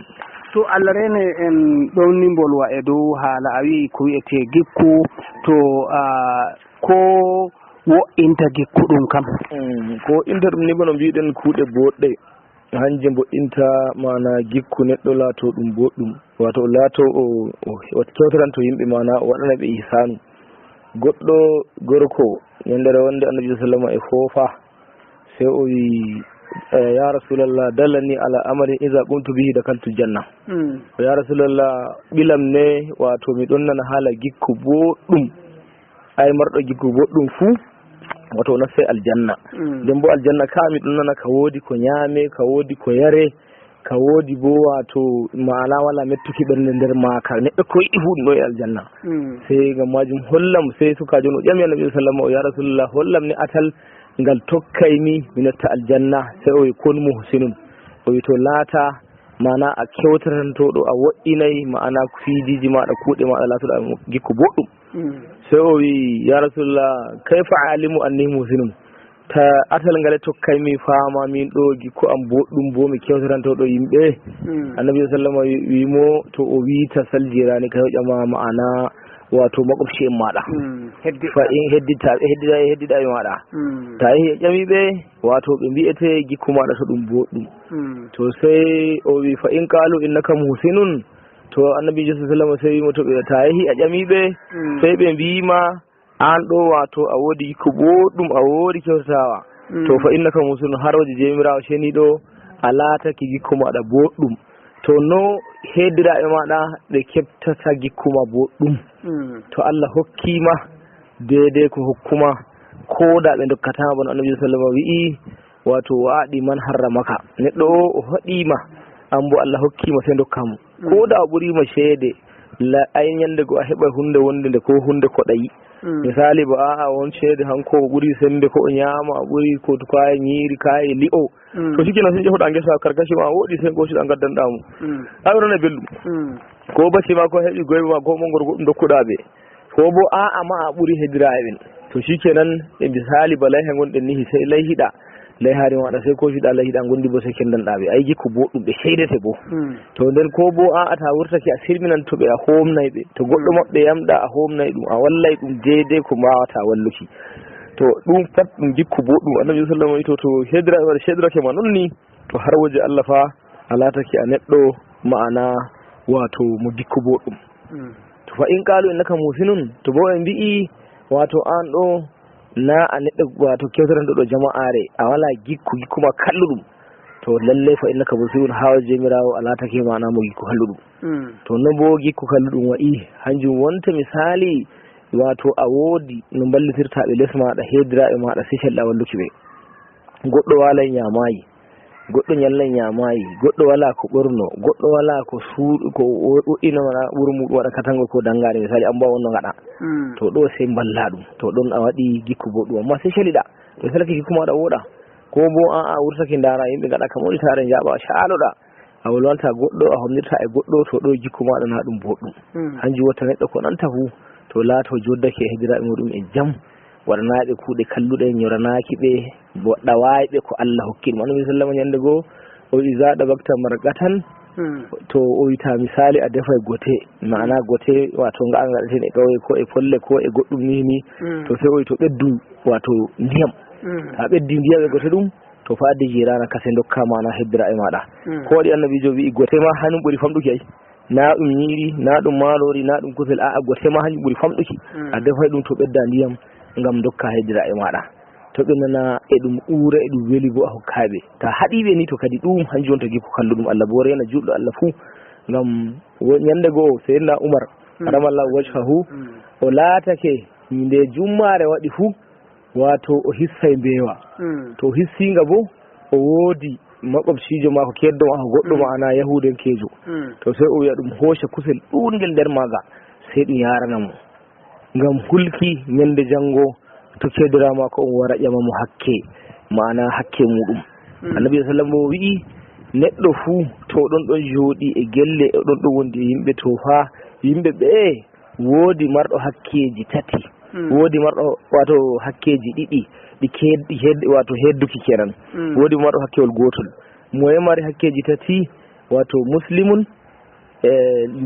To Allah reene en ɗon ni mbolwa e dow haala a wi'i ko wi'etee gikku, to, a, ko wo'inta gikku ɗum kam? Mm, ko wo'inta ɗum ni bano mbiɗen kuuɗe boɗɗe. Hanje mboɗɗinta maana gikku neɗɗo laato ɗum boɗɗum. Wato o laato o, o, o kewtaranto yimɓe maana o waɗana ɓe ihsanu. Goɗɗo gorko, yandere wonde Annabi sallallahu alaihi wasallam e foofa, sey o wi, eh, "Ya Rasulallah, dallani ala amalin iza qumtu bihi dakaltu janna." Mm. "Ya Rasulallah, ɓilam ne, wato mi ɗon nana haala gikku boɗɗum." Ay marɗo gikku boɗɗum fuu, wato o naste aljanna. Mm. Nden bo aljanna ka mi ɗon nana ka woodi ko nyaame, ka woodi ko yare, ka woodi bo wato maana wala mettuki ɓernde nder maaka. Neɗɗo ko yiɗi fuu ɗum ɗo e aljanna. Mm. Sey ngam majum hollam, sey sukaajo on o ƴami Annabi sallallahu alaihi wasallam, o, "Ya Rasulullah, hollam ni atal ngal tokkay mi, mi natta aljanna." Sey o wi, "Kun muhsinun." O wi, "To laata maana a kewtatantoɗo, a wo'inay maana fiidiiji maaɗa, kuuɗe maaɗa, laatoɗa gikku boɗɗum." Mm. Sey o wi, "Ya Rasulullah, kayfa a'lamu anni muhsinun? Ta atal ngale tokkay mi faama min ɗo gikku am boɗɗum bo mi kewtatantoɗo yimɓe?" Mm. Annabi sallallahu alaihi wasallam wi, wi mo, "To o wiita sal jirani ka hoƴa ma maana wato makwabci en maaɗa." Mm. Heddi- Fa in heddita, heddida, heddida e maaɗa. Mm. Ta yehi a ƴami ɓe, wato ɓe mbi'ete gikku maaɗa to ɗum boɗɗum. Mm. To sey o wi, "Fa in qalu innaka muhsinun." To Annabi sallallahu alaihi wasallam sey wi mo, "To ɓe, ta yehi a ƴami ɓe, mm, sey ɓe mbi'i ma, an ɗo wato a woodi gikku boɗɗum, a woodi kewtatawa. Mm. To fa innaka muhsinun, har waje Joomiraawo ceniiɗo, a laatake gikku maaɗa boɗɗum." To no heediraaɓe maaɗa ɓe keɓtata gikku ma boɗɗum? Mm. To Allah hokki ma deydey ko hokku ma, ko da ɓe ndokkata ma, bano Annabi sallallahu alaihi wasallam wi'i, wato, "Wa a'ti man harramaka." Neɗɗo o, o haɗi ma, an bo Allah hokki ma, sey ndokka mo. Mm. Ko da o ɓuri ma ceede, la, ay nyande go a heɓa hunde wonde nde ko hunde ko ɗayi. Mm. Misali ba, a'a, on ceede hanko o ɓuri sembe ko o nyaama, o ɓuri ko kaaye nyiiri, kaaye li'o. Mm. To sikki na sey jehoɗa ngesa karkashi ma woɗi sey ngosiɗa ngaddanɗa mo. Mm. A ɓe nana belɗum. Mm. Ko bacci ma ko heɓi goyba ma ko mangoro goɗɗum dokkuɗa ɓe. Ko bo a'a ma a ɓuri hediraaɓe ɓen. To shikenan, e misali ba layha ngonɗen ni, sey layhiɗa. Layhaari maɗa sey kosiɗa layhiɗa ngondi bo sey kendanɗa ɓe. Ay gikku boɗɗum ɓe seydete bo. Mm. To nden ko bo a'a ta wurtake a sirminan to ɓe a homnay ɓe. To goɗɗo maɓɓe yamɗa a homnay ɗum, a wallay ɗum deydey ko mbawata walluki. To ɗum pat ɗum gikku boɗɗum. Annabi sallallahu alaihi wasallam wi to, to hedira, sedirake ma non ni, to har waje Allah fa a laatake a neɗɗo ma'ana waato mo gikku booɗɗum. Mm. To fa in qaalu innaka muusinun, to boo ɓe mbi'i waato an ɗo na a neɗɗo waato kewtoranɗo ɗo jama'aare, a walaa gikku, gikku ma kalluɗum. To lallay fa innaka muusinun, haa Joomiraawo a laatake ma'ana mo gikku kalluɗum. Mm. To no boo gikku kalluɗum wa'i, hanjum wonta misaali, waato a woodi no mballitirta ɓe les maaɗa, heediraaɓe maaɗa, sey calɗa walluki ɓe. Goɗɗo waalay nyaamaayi, goɗɗo nyallay nyaamaayi, goɗɗo walaa ko ɓorno, goɗɗo walaa ko suuɗ-, ko wo-, wo'ina wona ɓuru muuɗum waɗa katangol ko dangaare, misaali, an boo wonno ngaɗa. Mm. To ɗo sey mballa ɗum, to ɗon a waɗi gikku booɗɗum, ammaa sey caliɗa, to salake gikku maaɗa wooɗa, ko boo a'a, wurtake ndaara yimɓe ngaɗa ka mawni taare njaɓa, caaloɗa, a wolwanta goɗɗo, a homnirta e goɗɗo, to ɗo gikku maaɗa na ɗum booɗɗum. Mm. Hanjum watta neɗɗo ko nanta fuu, to laato joddake e heediraaɓe muuɗum e jam, waɗanaaɓe kuuɗe kalluɗe, nyoranaaki ɓe, bo ɗawaay ɓe ko Allah hokki ɗum. Annabi sallama nyande goo, o, "Iza ɗabakta marqatan," mm, to o wi'ata misaali a defay gote, ma'ana gote, waato nga'a ngaɗaten e ƙauye ko e folle ko e goɗɗum ni ni, mm, to sey o wi'a to ɓeddu, waato ndiyam. Mm. To a ɓeddi ndiyam e gote ɗum, to fa addi jiiraana kase ndokka ma'ana hebbira e maaɗa. Mm. Ko waɗi annabiijo wi'i gote ma hanum ɓuri famɗuki ay. Na ɗum nyiiri, na ɗum maaloori, na ɗum kusel, a'a, gote ma hanjum ɓuri famɗuki. Mm. A defay ɗum to ɓedda ndiyam ngam ndokka heediraaɓe maaɗa. To ɓe nana e ɗum uura, e ɗum weli boo a hokkay ɓe. To a haɗi ɓe ni, to kadi ɗum hanjum wonta gikku kalluɗum. Allah boo reena juulɗo Allah fuu. Ngam wo-, nyande goo Seydina Umar, mm, karamallahu wajhahu, mm, o laatake nde jummaare waɗi fuu, waato o hissay mbeewa. Mm. To o hissii nga boo, o woodi makwabciijo maako, keeddo maako goɗɗo, mm, ma'ana yahuudankeejo. Mm. To sey o wi'a ɗum hooca kusel ɗuuɗngel nder maaga, sey ɗum yaarana mo. Ngam hulki nyande janngo, to keedoraawo maako on wara ƴama mo hakke, ma'ana hakke muuɗum. Mm. Annabi sallam boo wi'i, neɗɗo fuu to o ɗon ɗon jooɗi e gelle, o ɗon ɗon wondi e yimɓe, to fa yimɓe ɓe'e woodi marɗo hakkeeji tati. Mm. Woodi marɗo, waato, hakkeeji ɗiɗi, ɗi keed-, heed-, waato, heedduki kenan. Mm. Woodi marɗo hakkewol gootol. Moye mari hakkeeji tati? Waato, muslimun, e,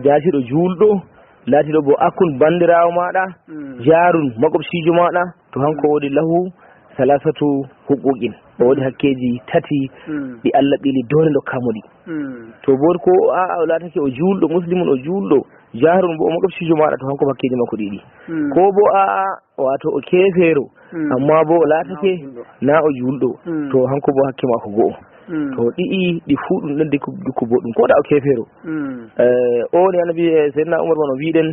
laatiiɗo juulɗo, laatiiɗo bo akun, banndiraawo maaɗa, mm, jaarun, makwabciijo maaɗa, to hanko, mm, woodi lahu salasatu huquqin. O woodi, mm, hakkeeji tati, mm, ɗi Allah ɓili doole ndokka mo ɗi. Mm. To bo ko a'a, o laatake o juulɗo, muslimun, o juulɗo, jaarun bo o makwabciijo maaɗa, to hanko hakkeeji maako ɗiɗi. Mm. Ko bo a'a, waato o keefeero, mm, amma bo o laatake na o juulɗo. Na o juulɗo. Mm. To hanko bo hakke maako go'o. Mm. To ɗi'i ɗi fuu ɗum ɗon gikku, gikku booɗɗum, ko da o keefeero. Mm. Eh, o woni annabi, eh, Seydina Umar man o wi'ɗen,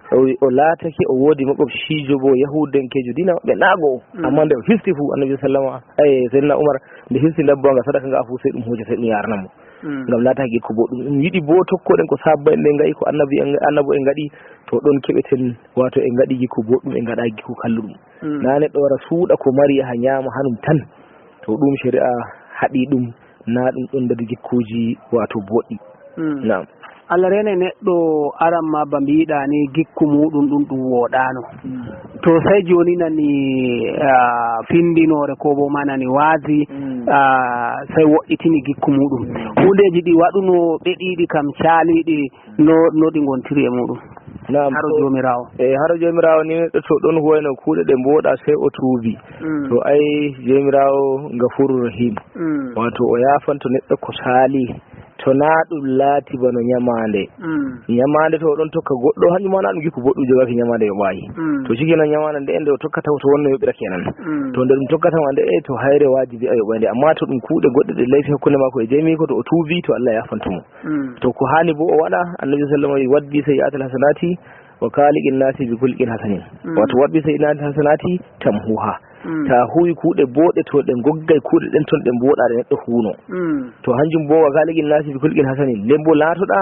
o, o laatake o woodi makwabciijo bo yahuudankeejo diina maɓɓe na go'o. Mm. Amma nde o histi fuu, annabi sallama, eh, Seydina Umar, nde histi ndabba nga sadaka nga fuu, sey ɗum hooca, sey ɗum yaarana mo. Mm. Ngam laatake gikku booɗɗum. Ɗum yiɗi bo tokkoɗen ko sahabba en ɓe nga'i, ko annabi en, annabo en ngaɗi, to ɗon keɓeten, waato en ngaɗi gikku booɗɗum, en ngaɗa gikku kalluɗum. Mm. Na neɗɗo wara suuɗa ko mari yaha nyaama hanum tan. To ɗum shari'a haɗi ɗum, na ɗum ɗon nder gikkuuji waato booɗɗi. Mm. Naam. Allah reene neɗɗo aran ma ba mbiɗa ni gikku muuɗum ɗum ɗum wooɗaano. Mm. To sey jooni nani, ah, pindinoore ko bo ma nani waazi, mm, ah, sey woɗɗitini gikku muuɗum. Mm. Huundeeji ɗi waɗuno ɓe ɗiɗi kam caaliiɗi, no, no ɗi ngontiri e muuɗum? Naam, haro to Joomiraawo. E haro Joomiraawo ni, neɗɗo to ɗon huwayno kuuɗe ɗe mbooɗa, sey o tuubi. Mm. To ay Joomiraawo Gafuuru Rahiim. Mm. Waato o yaafanto neɗɗo ko saali, to naa ɗum laati bano nyamaande. Mm. Nyamaande to o ɗon tokka goɗɗo, hanjum ma naa ɗum gikku boɗɗum jogaaki nyamaande yoɓaayi. Mm. To ciki nan nyamaande nde, nde o tokkata to wonno yoɓira kenan. Mm. To nde ɗum tokkata ma nde, e to hayre waajibi a yoɓay nde. Amma to ɗum kuuɗe goɗɗe ɗe layfi hakkunde maako e jeymiiko, to o tuubi, to Allah yaafanto mo. Mm. To ko haani bo o waɗa, Annabi sallallahu alaihi wasallam wi, "Watbi sayyi'atal hasanati wa khaliqin nasi bi khulqin hasanin." Mm. Wato, "Watbi sayyi'atal hasanati tamhuha." Mm. Ta huwi kuuɗe booɗe, to ɗe ngoggay kuuɗe ɗen ton ɗe mbooɗa ɗe neɗɗo huuno. Mm. To hanjum bo, "Wa khaliqin nasi bi khulqin hasanin." Nden bo laatoɗa,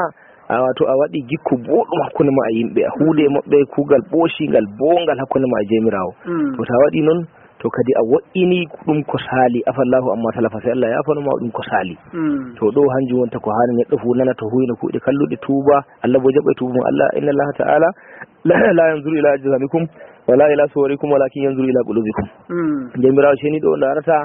a, wato, a waɗi gikku booɗɗum hakkunde ma e yimɓe, a huude e maɓɓe kuugal ɓoocingal, boongal hakkunde ma e Joomiraawo. Mm. To ta waɗi non, to kadi a wo'ini ɗum ko saali, afallahu amma salafa, sey Allah yaafano ma ɗum ko saali. Mm. To ɗo hanjum wonta ko haani neɗɗo fuu nana to huwino kuuɗe kalluɗe tuuba, Allah bo jaɓay tuuba mum. Allah, inna Allaha ta'ala la, la yanzuru ila ajsamikum wala ila suwarikum walakin yanzuru ila qulubikum. Mm. Joomiraawo ceniiɗo o ndaarata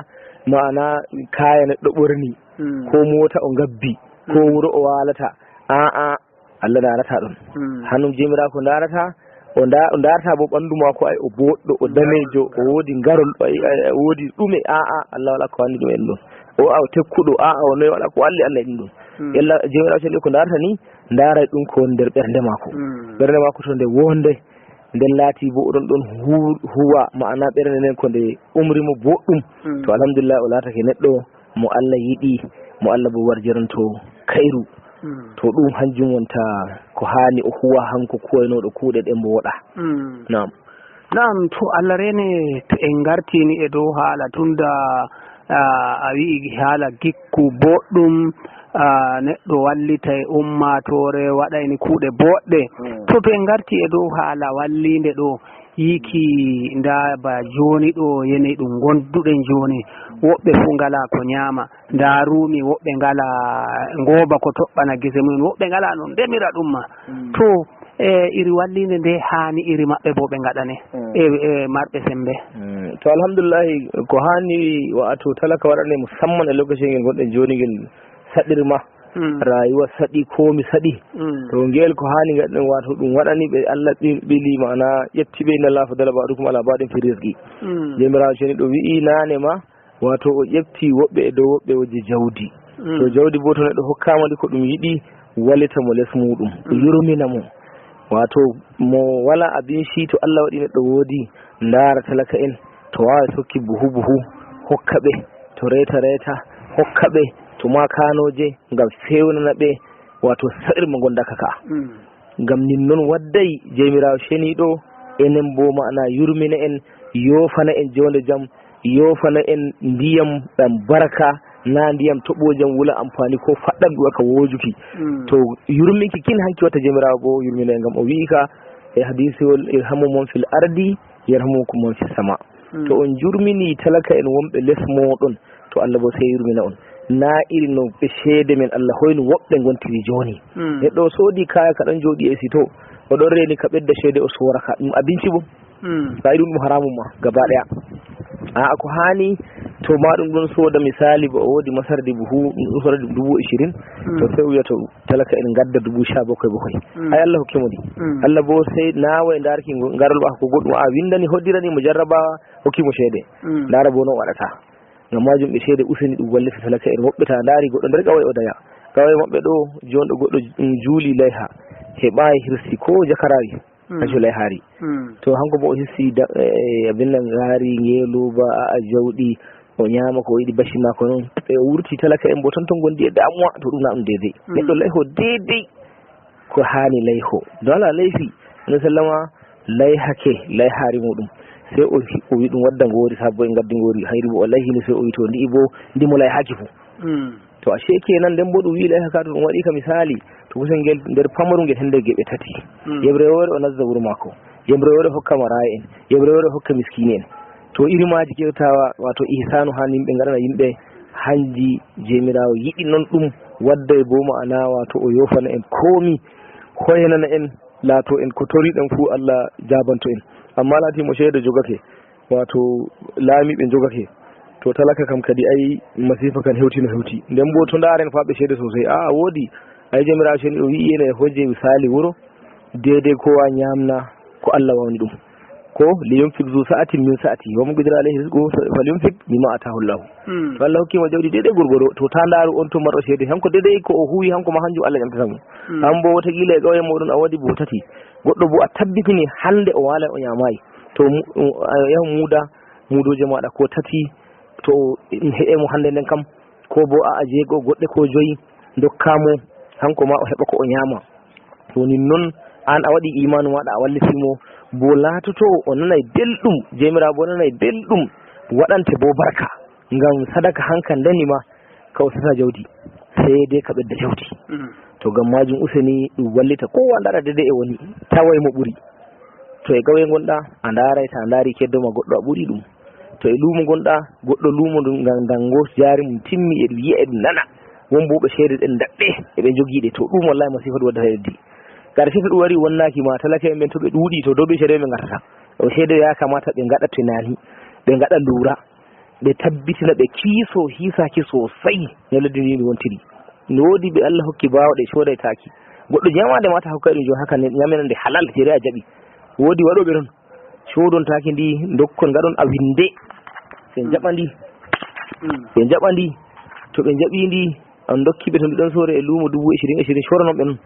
ma'ana kaaya neɗɗo ɓorni, mm, ko moota o ngabbi, ko, mm, wuro o waalata. A'a, Allah ndaarataa ɗon. Mm. Hanum Joomiraawo ko ndaarataa, o nda-, o ndaarataa bo ɓandu maako, ay, o booɗɗo, o daneejo, o woodi ngarol, ay, ay, ay, o woodi ɗume, a'a, Allah walaa ko anndi ɗum en ɗon. O, a, o tekkuɗo, a'a, o noy, walaa ko alli Allah e ɗum ɗon. Mm. Yalla Joomiraawo Ceniiɗo ko ndaarata ni, ndaaray ɗum ko woni nder ɓernde maako. Mm. Ɓernde maako to nde wonde, nden laati bo oɗon ɗon hu-, huwa, ma'ana ɓernde nden ko nde umri mo boɗɗum. Mm. To alhamdulillah, o laatake neɗɗo mo Allah yiɗi, mo Allah bo warjiranto kayru. Mm. To ɗum hanjum wonta ko haani o huwa hanko kuwaynooɗo kuuɗe ɗen mbo woɗa. Mm. Naam. Naam, to Allah reene, to en ngartiini e dow haala tunda, a, a wi'i haala gikku boɗɗum, a, neɗɗo wallitay ummaatoore, waɗayni kuuɗe boɗɗe. Mm. To, to en ngarti e dow haala walliinde ɗo, yiiki ndaa ba jooni ɗo yene ɗum ngonduɗen jooni, woɓɓe fuu ngalaa ko nyaama. Ndaa ruumi, woɓɓe ngalaa ngooba ko toɓɓana gese mumen, woɓɓe ngalaa no ndemira ɗum ma. Mm. To, e, iri walliinde nde haani iri maɓɓe bo ɓe ngaɗane, mm, e, e marɓe sembe. Mm. To, alhamdulillahi, ko haani wa'ato talaka waɗane musamman e lokacin ngel ngonɗen jooni ngel saɗiri ma. Mm. Rayuwa saɗi, koomi saɗi. Mm. To, ngel ko haani ngaɗen, wato ɗum waɗani ɓe Allah ɓi-, ɓili ma'ana ƴetti ɓe, "Inna Allaha faddala ba'dakum ala ba'din fi rizqi." Mm. Joomiraawo Ceniiɗo wi'i naane ma, wato o ƴefti woɓɓe e dow woɓɓe wojji jawdi. Mm. To jawdi bo to neɗɗo hokkaama ndi ko ɗum yiɗi, walita mo les muuɗum, mm, yurmina mo. Wato mo wala abinci, to Allah waɗi neɗɗo woodi, ndaara talaka en, to waawi sokki buhu buhu, hokka ɓe, to reeta reeta, hokka ɓe, to ma kaanooje, ngam fewnana ɓe, wato sa'ir mo ngonda ka ka. Mm. Ngam nin non wadday Joomiraawo Ceniiɗo, enen bo ma'ana yurmina en, yoofana en joonde jam, yoofana en ndiyam ɗam baraka, na ndiyam toɓoojam wula ampaani ko faɗɗam ɗum ka woojuki. Mm. To yurminki kin hanki watta Joomiraawo bo yurmina en, ngam o wi'i ka e hadiisewol, "Irhamu man fil ardi, yarhamukum man fis sama." Mm. To on jurmini talaka en wonɓe les mooɗon, to Allah bo sey yurmina on. Na iri no ɓe ceede men Allah hoyno woɓɓe ngontiri jooni. Mm. Neɗɗo o soodi kaya ka ɗon jooɗi e sito, o ɗon reeni ka ɓedda ceede o soora ka. Ɗum abinci bo. Mm. Ka ɗum, ɗum haramun ma gaba ɗaya. A'a, ko haani to ma ɗum ɗon sooda misali ba o woodi masardi buhu, ɗum ɗon sooda ɗum dubu ishirin, mm, to sey o wi'a to talaka en ngadda dubu sha bakwai bakwai. Mm. Ay Allah hokki mo ɗi. Mm. Allah bo sey nawa e ndarki ngo-, ngarol ba ko goɗɗum a windani hoddirani mo jarrabawa, hokki mo ceede. Mm. Ndara bo no waɗata. Ngam majum ɓe ceede useni ɗum wallita talaka en woɓɓe ta ndaari goɗɗo nder ƙawye o daya. Ƙawye maɓɓe ɗo jonɗo goɗɗo, mm, juuli layha. Heɓayi hirsi ko jakarawi. Mm. Kajo layhaari. Mm. To hanko bo o hissi da-, eh, abin nan ngaari, ngeeluba, a'a, jawɗi, o nyaama ko o yiɗi basi maako non. Ɓe o wurti talaka en bo ton ton gondi e damuwa, to ɗum na ɗum deydey. Mm. Neɗɗo layho deydey ko haani layho. No ala layfi, Annabi sallama layhake, layhaari muɗum. Sey o hi-, o wi ɗum wadda ngoori, sabu en ngaddi ngoori, hayru bo o layhino sey o wi to ndi'i bo, ndi mo layhaki fu. Mm. To ashe kenan nden bo ɗum wi'i layha ka to ɗum waɗi ka misali, to kusel ngel nder pamaru ngel hende geɓe tati. Mm. Yeɓre woore o nazza wuro maako, yeɓre woore hokka maraya en, yeɓre woore hokka miskini en. To iri maaji kewtawa, wato ihsanu han yimɓe ngaɗana yimɓe, hanji Joomiraawo yiɗi non ɗum, wadday bo ma'ana wato o yofana en komi, hoyanana en, laato en ko toriɗen fu Allah jabanto en. Amma laati mo ceede jogake, wato laamiiɓe njogake, to talaka kam kadi ay masifa kan hewti no hewti. Nden bo to ndaaren faaɓe ceede sosai. A'a, woodi. Ay Joomiraawo Ceniiɗo wi'i ene hojje misali wuro, deydey ko wa nyamna ko Allah wawni ɗum. Ko li yunfiq zu sa'atin min sa'ati, wa man qudira alayhi rizquhu falyunfiq mimma atahu Allah. Hmm. To Allah hokki ma jawdi deydey gorgoro, to ta ndaaru on to marɗo ceede, hanko deydey ko o huwi hanko ma hanjum Allah ƴamtata mo. Hmm. An bo wataƙila e ƙauye moɗon a wadi buhu tati, goɗɗo bo a tabbitini hande o waalay o nyamay. To mu-, a yahu muuda, muudooje maaɗa ko tati, to he'e mo hande nden kam, ko bo a'a jeego goɗɗe ko joyi, ndokka mo, hanko ma o heɓa ko o nyama. To nin non, an a waɗi imaanu maaɗa a walliti mo, bo laatoto o nanay belɗum, Joomiraawo bo nanay belɗum, waɗante bo barka. Ngam sadaka hanka ndani ma, ka o sasa jawdi, sey dai ka ɓedda jawdi. Mm. To ngam majum useni ɗum wallita kowa ndaara deydey e woni, taway mo ɓuri. To e ƙauye ngonɗa, a ndaaray, ta ndaari keddo ma goɗɗo a ɓuri ɗum. To e luumo ngonɗa, goɗɗo luumo ndun ngam dango jaari mum timmi e ɗum yi'a e ɗum nana. Won bo ɓe ceede ɗen daɗɗe, e ɓe jogii ɗe, to ɗum wallahi masifa ɗum waddata e leddi. Karshe to ɗum wari wonnaaki ma, talaka en ɓen to ɓe ɗuuɗi, to dow ɓe ceede ɓe ngartata. O ceede ya kamata ɓe ngaɗa tunani, ɓe ngaɗa lura. Ɓe tabbitina ɓe kiiso hiisaaki sosai no leddi ndi wontiri. No woodi ɓe Allah hokki baawɗe coodaytaaki. Goɗɗo nyamaande ma ta hokkay ɗum jon haka ne, nyaminande halal, shari'a jaɓi. Woodi waɗooɓe ɗon, coodontaaki ndi, ndokkon ngaɗon a winde. Ɓe njaɓa ndi. Mm. Ɓe njaɓa ndi. To ɓe njaɓi ndi, On ndokki ɓe to mbiɗon soore e luumo dubu ishirin ishirin, coodanon ɓe non.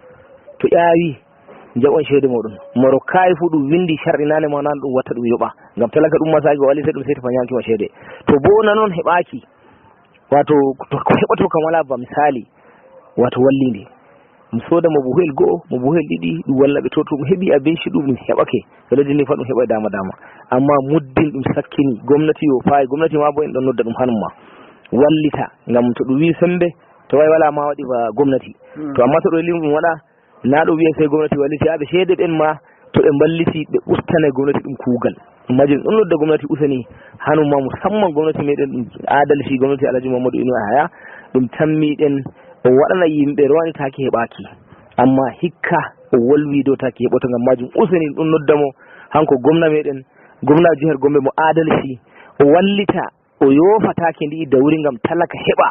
To ƴaawi, njaɓon ceede mooɗon. Moro kaayi fuu ɗum winndi sarɗinaande ma, nan ɗum watta ɗum yoɓa. Ngam talaka ɗum ma saaki o wallita ɗum sey to fa nyaamki ma ceede. To boo nanon heɓaaki, waato to ko heɓoto kam walaa ba misali, waato wallinde. Mi sooda mo buhel go'o, mo buhel ɗiɗi, ɗum walla ɓe to, to ɗum heɓi abinci ɗum, ɗum heɓake. E lesdi ndi fa ɗum heɓay dama dama. Amma muddin ɗum sakkini, gomnati yo faayi, gomnati ma bo en ɗon nodda ɗum hanum ma. Wallita, ngam to ɗum wi sembe, to way wala ma waɗi ba gomnati. Hmm. To amma to ɗo lim ɗum waɗa, na ɗum wiya sey gomnati walliti, a ɓe ceede ɓen ma, to ɓe mballiti, ɓe ustanay gomnati ɗum kuugal. Majum ɗon nodda gomnati useni, hanum ma musamman gomnati meɗen ɗum adalci, gomnati Alhaji Muhammadu Inu Yahaya, ɗum tammi ɗen o waɗana yimɓe rowanitaaki heɓaaki. Amma hikka o wolwi dow taki heɓoto, ngam majum useni ɗum nodda mo, hanko gomna meɗen, gomna jihar Gombe mo adalci, o wallita, o yoofataake ndi dawri ngam talaka heɓa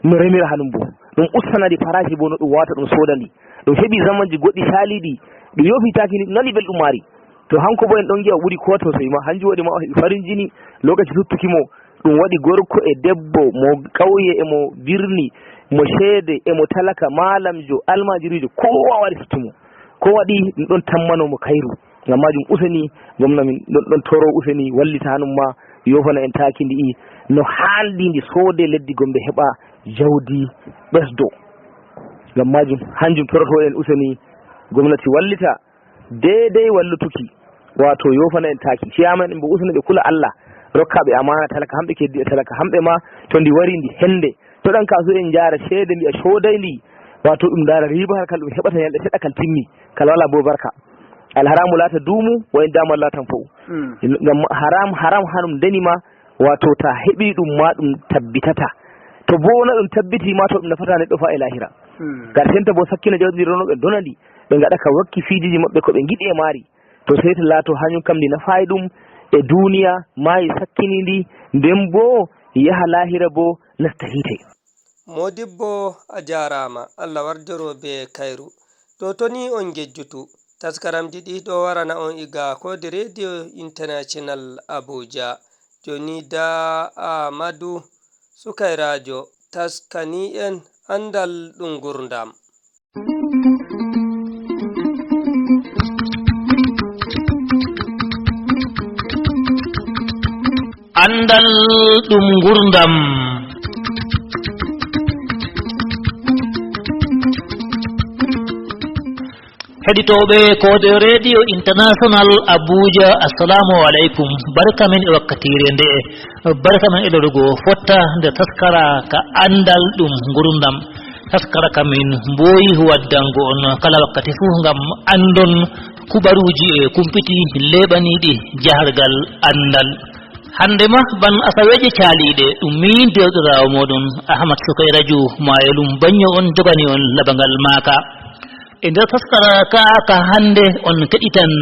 no remira hanum bo. Ɗum ustanadi farashi bo no ɗum wata ɗum soodandi. Ɗum heɓi zamanji goɗɗi saliɗi, ɗum yoofitaake ndi, ɗum nani belɗum maari. To hanko bo en ɗon ngi'a o ɓuri ko to soyi ma, hanjum waɗi ma o heɓi farin jini lokaci suttuki mo. Ɗum waɗi gorko e debbo, mo ƙauye e mo birni, mo ceede e mo talaka, malamjo, almajirijo, kowa wari suttu mo. Ko waɗi ɗum ɗon tammano mo kayru. Ngam majum useni, gomna min ɗon, ɗon toro useni, wallita hanum ma, yofana en taki ndi'i, no handi ndi soode leddi Gombe heɓa jawdi ɓesdo. Ngam majum, hanjum toroto en useni, gomnati wallita, deydey wallutuki, wato yofana en taki. Ciyaman en bo useni ɓe kula Allah, rokka ɓe amana talaka, hamɓe keddi e talaka, hamɓe ma to ndi wari ndi hende. To ɗan kasu en jara ceede mbi'a codayndi, wato ɗum dara riba har kal ɗum heɓata nyalɗe seɗɗa kal timmi, kal wala bo barka. Alharamu lata dumu, wa in dama latan fa'u. Mm. Ngam haram, haram hanum deni ma, wato ta heɓi ɗum ma ɗum tabbitata. To bo na ɗum tabbiti ma to ɗum nafata neɗɗo fa e lahira. Mm. Karsenta bo sakkina jawdi rono ɓe donandi, ɓe ngaɗa ka wakki fijiji maɓɓe ko ɓe ngiɗi e mari. To sey to laato hanyum kam ndi nafaay ɗum e duniya, maayi sakkini ndi, nden boo yaha laahira boo nasta hiite. Moodibbo, a jaaraama, Allah warjoro bee kayru. To toni on ngejjutu, taskaramji ɗi ɗo warana on iga koode Radio International Abuja. Jooni da Amadu Sukayraajo taskani en anndal ɗum ngurndam. Anndal ɗum ngurndam. Heɗitooɓe koode Radio International Abuja, assalamu alaikum. Barka men e wakkatiire nde'e. Barka men e lorgo fotta nder taskara ka anndal ɗum ngurndam. Taskara ka min mbooyi waddango on kala wakkati fuu ngam anndon kubaruuji e kumpiti leeɓaniiɗi jahargal anndal. Hannde ma, ban asaweeje caaliiɗe, ɗum miin deerɗiraawo mooɗon Ahmad Sukayraju Maayelum Banyo on jogani on labangal maaka. E nder taskara ka, ka hannde on keɗitan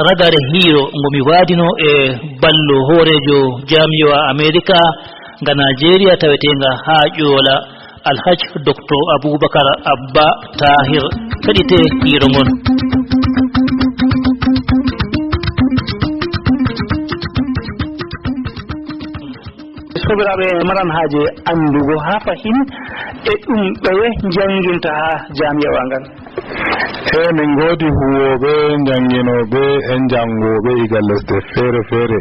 ragare hiiro ngo mi waadino e ballo hooreejo jaamiyawa Amerika nga Najeriya taweteenga haa Ƴoola, Alhaj Doktor Abubakar Abba Tahir. Keɗite hiiro ngon. Sobiraaɓe maran haaje anndugo haa fahin e ɗum ɓeye njannginta haa jaamiyawa ngan. E min ngoodi huwooɓe, njannginooɓe e njanngooɓe iga lesɗe feere feere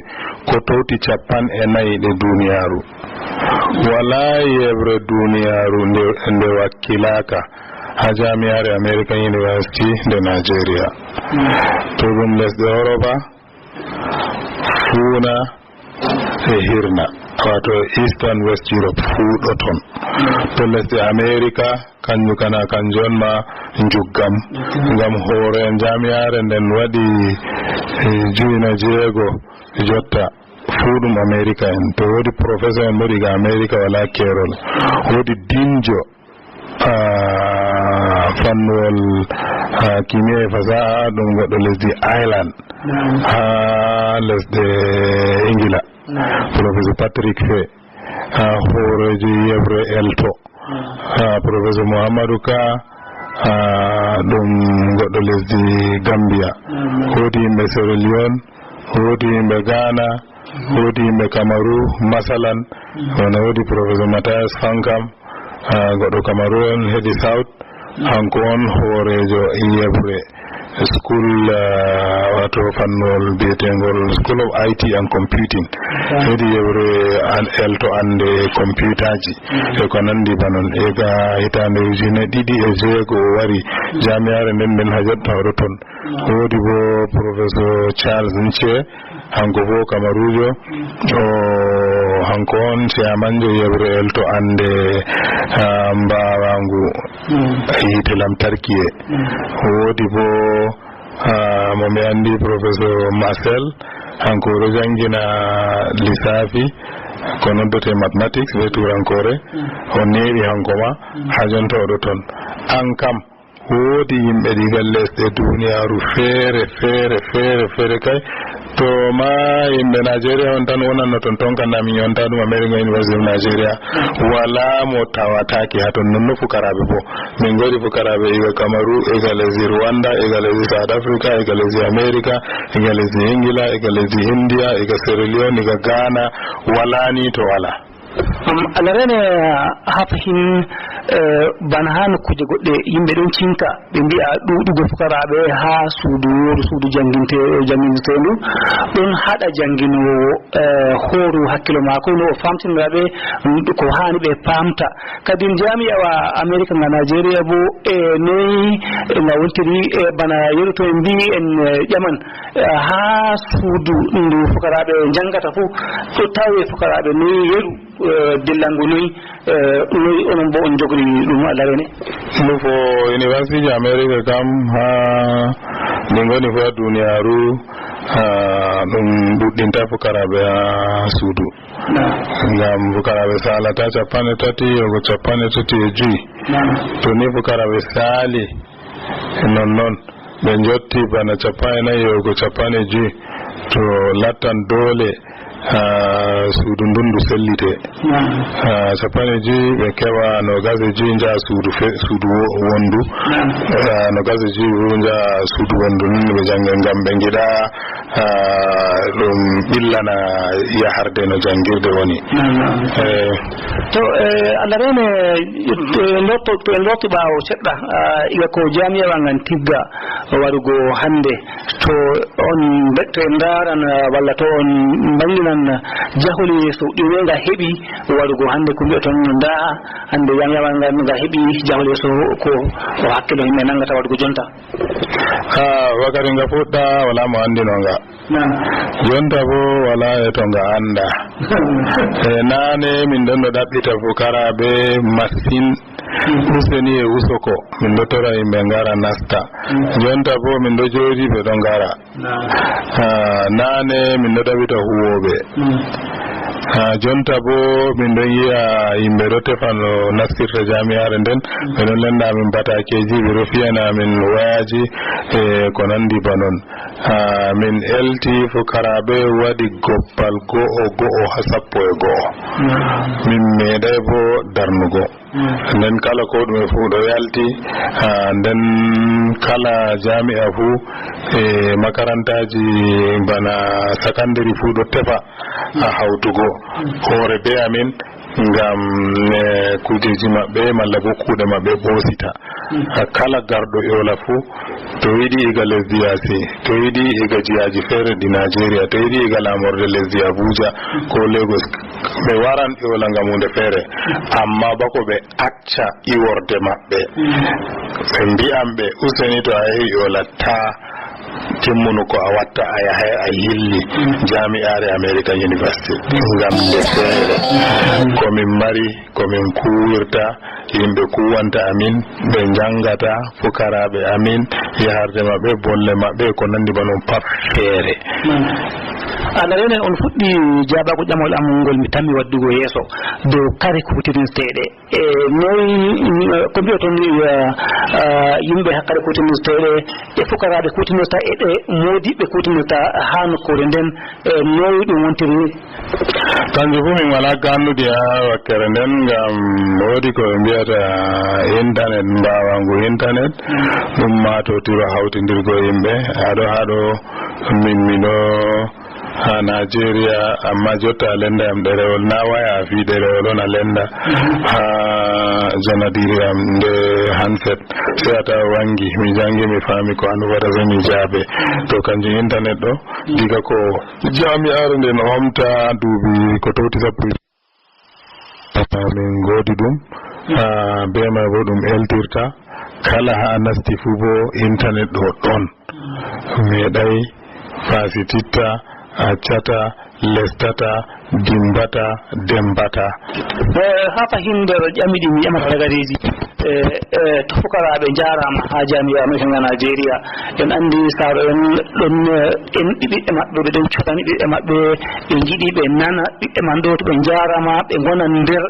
ko towti cappan e nayi ɗe duniyaaru. Walaa yeɓre duniyaaru nde, nde wakkilaaka haa jaamiyaare American University nde Nigeria. To ɗum lesɗe Oroba, fuuna e hirna, wato Eastern West Europe fuu ɗo ton. To lesɗe America, kanju kana, kanju on ma njuggam. Ngam hoore jaamiyaare nden waɗi, eh, juy na jeego jotta fuu ɗum America en. To woodi professor en bo diga America wala keerol. Woodi diinjo ah, fannuwol, ah, kimiya e fasaha, ɗum goɗɗo lesdi Ireland, naam, haa lesɗe Ingila. Naam. Professor Patrick Fay, ah, hooreejo yeɓre elto. Naam. Ah, Professor Muhammadu Ka, ah, ɗum goɗɗo lesdi Gambia. Naam. Woodi yimɓe Sierra Leone, woodi yimɓe Ghana, woodi yimɓe Kamaru, masalan, wona woodi Professor Mathias Fankam, Ah, goɗɗo Kamaru on heedi South, hanko on hooreejo yeɓre school, ah, wato fannol biyeteengol School of I T and Computing. Heedi yeɓre an elto annde computerji e ko nanndi ba non. E ga hitaande ujine ɗiɗi e jeego o wari jamiyaare nden, nden haa jotta oɗo ton. Woodi bo Professor Charles Nche, hanko bo Kamarujo, o hanko on chairmanjo yeɓre elto annde, ah, mbaawangu yiite lamtarki e. Woodi bo, ah, mo mi anndi, Professor Marcel, hanko o ɗo janngina lissafi, ko noddete mathematics be turankoore. O neeɓi hanko ma, haa jonta oɗo ton. An kam, woodi yimɓe diga lesɗe duniyaaru feere, feere, feere, feere kay. To ma yimɓe Nigeria on tan wonanno ton, ton kan na min yonta ɗum American University of Nigeria. Wala mo tawataake haa ton, non no fukaraaɓe bo. Min ngori fukaraaɓe iga Kamaru, iga lesdi Rwanda, iga lesdi South Africa, iga lesdi America, iga lesdi Ingila, iga lesdi India, iga Sierra Leone, iga Ghana, wala ni to wala. Am, alarene, haa fahin, eh, bana haa nokkuuje goɗɗe, yimɓe ɗon cinka, ɓe mbi'a ɗuuɗugo fukaraaɓe haa suudu wooru, suudu jannginte-, jannginirteendu, ɗon haɗa jannginoowo, eh, hooru hakkilo maako, no o faamtinira ɓe, mm, ko haani ɓe paamta. Kadi jaamiyawa Amerika nga Nigeria bo, eh, noy nga wontiri, eh, bana yeru to en mbi'i en, eh, ƴaman, eh, haa suudu ndu fukaraaɓe njanngata fuu, ɗo tawe fukaraaɓe noy yeru, eh, dillango noy, eh, noy onon bo on njogori ɗum alarene? Nufo university ji America kam, haa min ngoni fuu haa duniyaaru, haa ɗum ɗuɗɗinta fukaraaɓe haa suudu. Naam. Ngam fukaraaɓe saalata cappanɗe tati, yahugo cappanɗe tati e jowi. Naam. To ni fukaraaɓe saali, nonnon ɓe njotti bana cappanɗe nayi yahugo cappanɗe jowi, to lattan doole, haa suudu ndun ndu sellite. Naam. Haa cappanɗe jowi ɓe keɓa noogas e jowi njaha suudu fe-, suudu wo-, wondu. Naam. Haa noogas e jowi bo njaha suudu wondu ndun ɓe jannga ngam ɓe ngiɗa, haa ɗum ɓillana yaharde no janngirde woni. Naam, naam. Eh. To, eh, Allah reene, eh, ndotto-, to en lorti ɓaawo seɗɗa, ah, iga ko jaamiyawa ngan tigga warugo hannde, to on mbe-, to en ndaaran, ah, walla to on mbannginan jahol yeeso ɗume nga heɓi warugo hannde, ko mbi'oton ndaa hannde jaamiyawa ngan nga heɓi jahol yeeso ko o hakkilo yimɓe nanngata waɗugo jonta? Haa wakati nga fuɗɗa, walaa mo anndino nga. Naam. Jonta bo, walaa e to nga annda. E naane, min ɗon ɗo ɗaɓɓita fukaraaɓe masin. Mm. Useni e usoko, min ɗo tora yimɓe ngara nasta. Mm. Jonta bo, min ɗo jooɗi, ɓe ɗo ngara. Naam. Ah, naane, min ɗo ɗaɓɓita huwooɓe. Mm. Haa jonta bo, min ɗon yi'a yimɓe ɗo tefa no nastirta jaamiyaare nden. Ɓe ɗon lenda min bataakeeji, ɓe ɗo fiyana min wayaaji, e ko nandi ba non. Haa min elti fukaraaɓe waɗi goppal go'o go'o haa sappo e go'o. Min meeɗay bo darnugo. Nden kala ko ɗume fuu ɗo yalti, haa nden kala jaami'a fuu e makarantaaji bana sakandiri fuu ɗo tefa haa hawtugo hoore bee amin ngam, eh, kuujeeji maɓɓe malla bo kuuɗe maɓɓe ɓoosita. Haa kala garɗo Yola fuu, to yiɗi iga lesdi yaasi, to yiɗi iga jiyaaji feere ɗi Nigeria, to yiɗi iga laamorde lesdi Abuja ko Lagos, ɓe waran Yola ngam huunde feere. Amma bako ɓe acca iworde maɓɓe. Ɓe mbi'an ɓe, useni, to a yahi Yola, taa timmunu ko a watta, a yahay a yilli jaami'aare American University. Ngam nde feere. Ko min mari, ko min kuwirta, yimɓe kuwanta amin, ɓe njangata, fukaraaɓe amin, yaharde maɓɓe, bolle maɓɓe, ko nandi ba non pat feere. Alarene on fuɗɗi jaabaago ƴamol am ngol mi tammi waddugo yeeso dow kare kuutinirteeɗe. E noy, ko mbi'oton, eh, eh, yimɓe hakkare kuutinirteeɗe e fukaraaɓe kuutinirta e ɗe moodiɓɓe kuutinirta haa nokkuure nden, e noy ɗum wontiri? Kanjum fuu min walaa gannude haa wakkere nden, ngam woodi ko ɓe mbi'ata intanet, mbaawangu intanet, ɗum maatotiro hawtindirgo yimɓe. Haa ɗo, haa ɗo min, mi ɗo Haa Najeriya, amma jotta a lenda yam ɗerewol, na waya a fii ɗerewol on a lenda. Haa janadiri am nde handset, sey a tawa wangi. Mi jangi, mi faami ko a nufata, sey mi jaabe. To kanjum intanet ɗo, diga ko jami'aare nden omta duubi ko towti sappo e Min ngoodi ɗum, ah, be may bo ɗum eltirta. Kala haa a nasti fuu bo intanet ɗo ɗon. Meeɗay faasititta, accata, lestata, dimbata, dembata. Eh, haa fahin nder ƴami ɗi mi ƴamata ragareeji. Eh, eh, to fukaraaɓe njaaraama haa jami'a Amerika nga Najeriya. En anndi saaro en ɗon, eh, en ɓiɓɓe maɓɓe, ɓe ɗon codani ɓiɓɓe maɓɓe, ɓe ngiɗi ɓe nana ɓiɓɓe man ɗo, to ɓe njaaraama, ɓe ngona nder,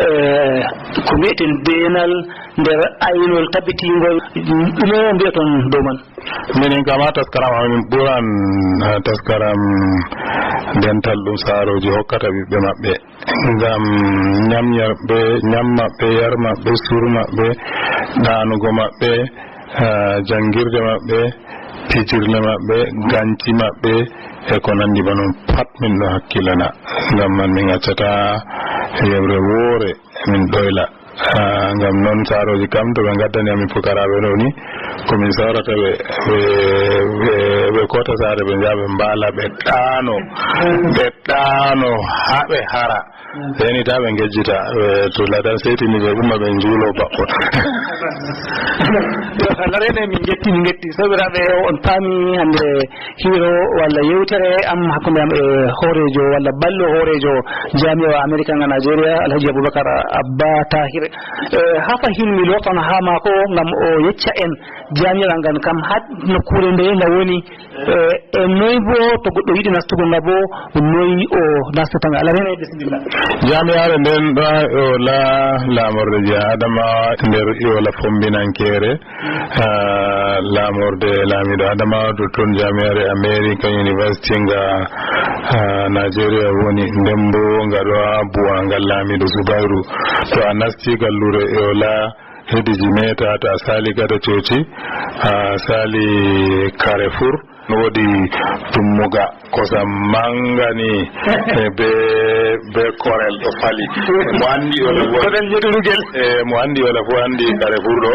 eh, ko mbi'eten deenal, nder aynol tabitiingol. Ɗume on mbi'aton dow man? Minin kam haa taskaram amin ɓuran, eh, taskaram dental ɗum saarooji hokkata ɓiɓɓe maɓɓe. Ngam nyam yar-, ɓe, nyam maɓɓe, yar maɓɓe, sur maɓɓe, ɗaanugo maɓɓe, ah, janngirde maɓɓe, pijirle maɓɓe, ganci maɓɓe, e ko nanndi bana non pat min ɗo hakkilana. Ngam man min accataa yeɓre woore min ɗoyla. Ah, ngam non saarooji kam, to ɓe ngaddani amin pukaraaɓe ɗo ni, ko min soorata ɓe, ɓe, ɓe, ɓe koota saare, ɓe njaha ɓe mbaala, ɓe ɗaano, ɓe ɗaano haa ɓe hara. Seni ta ɓe ngejjita, ɓe to ladan setini ɓe umma ɓe njuulo baɓɓo. Yo, Allah rene min ngetti, min ngetti. Sobiraaɓe, on paami hannde hiiro walla yewtere am hakkunde am e hooreejo walla ballo hooreejo jami'a Amerika nga Najeriya, Alhaji Abubakar Abba Tahir. Eh, haa fahin mi lortan haa maako ngam o yecca en jami'a ngan kam haa nokkuure nde nga woni, eh, e noy bo to goɗɗo yiɗi nastugo nga bo noy o nastata nga? Allah rene, bisimilla. Jami'aare nden ɗo Yola, laamorde je Adamawa nder Yola fombinankere. Ah, laamorde laamiiɗo Adamawa, to ton jami'aare American University nga, ah, Nigeria woni, nden bo nga ɗo haa buwaangal laamiiɗo Zubairu. To a nasti gallure Yola, hedi Jimeta, to a sali gada coci, a sali Carrefour, no woodi Tummuga, kosam manga ni, eh, be, be korel ɗo fali. Mo andi Yola fu, ko ɗon yeɗurugel. Eh, mo andi Yola fu andi Carrefour ɗo,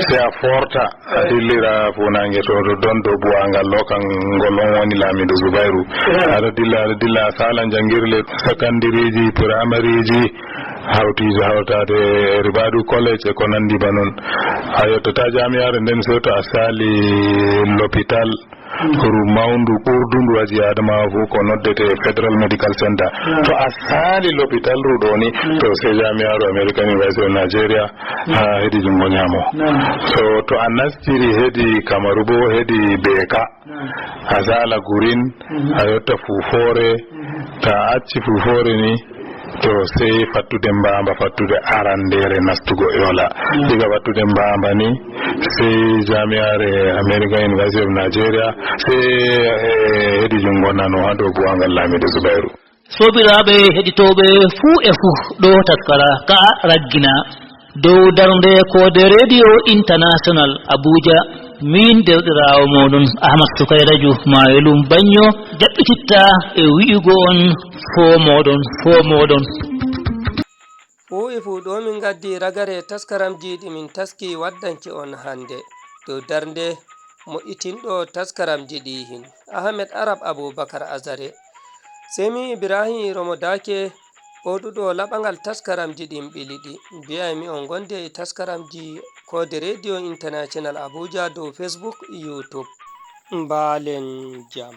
sey a forta, a dillira fuunange to, to ɗon dow buwaangal ɗo, kan ngol on woni laamiiɗo Zubairu. Aɗa dilla, aɗa dilla, a salan jangirle, sakandiriji, piramariji, hawtiijo hawtaade e Ribadu College e ko nandi ba non. A yottata jami'aare nden sey to a sali l'hôpital ru mawndu ɓurdundu aji Adamawa fu ko noddete Federal Medical Center. To a sali l'hôpital ru ɗo ni, to sey jami'aru American University of Nigeria, ha hedi jungo nyamo. So to a nastiri hedi Kamaru bo hedi Beka, a sala Gurin, a yotta Fufore, ta a acci Fufore ni, to sey fattude Mbamba, fattude arandere nastugo Yola. Diga fattude Mbamba ni, sey jami'are American University of Nigeria, sey, eh, hedi jungo nano ha dow buwangal Lamido Zubairu. Sobiraaɓe heɗitooɓe fuu e fuu ɗo taskara ka raggina dow darnde koode Radio International Abuja, min deerɗiraawo mooɗon Ahmad Sukayra Diouf Maayelum Bañño jaɓɓititta e wi'ugo on foo mooɗon, foo mooɗon. Fuu e fuu ɗo min ngaddi ragare taskaramji ɗi min taski waddanki on hannde. Dow darnde mo'itinɗo taskaramji ɗi hin, Ahmed Arab Abubakar Azare. Sey mi Ibrahim Romo Dake, oɗuɗo laɓangal taskaramji ɗin ɓili ɗi. Mbiyaymi on gonde e taskaramji koode Radio International Abuja dow Facebook, YouTube. Mbaalen jam.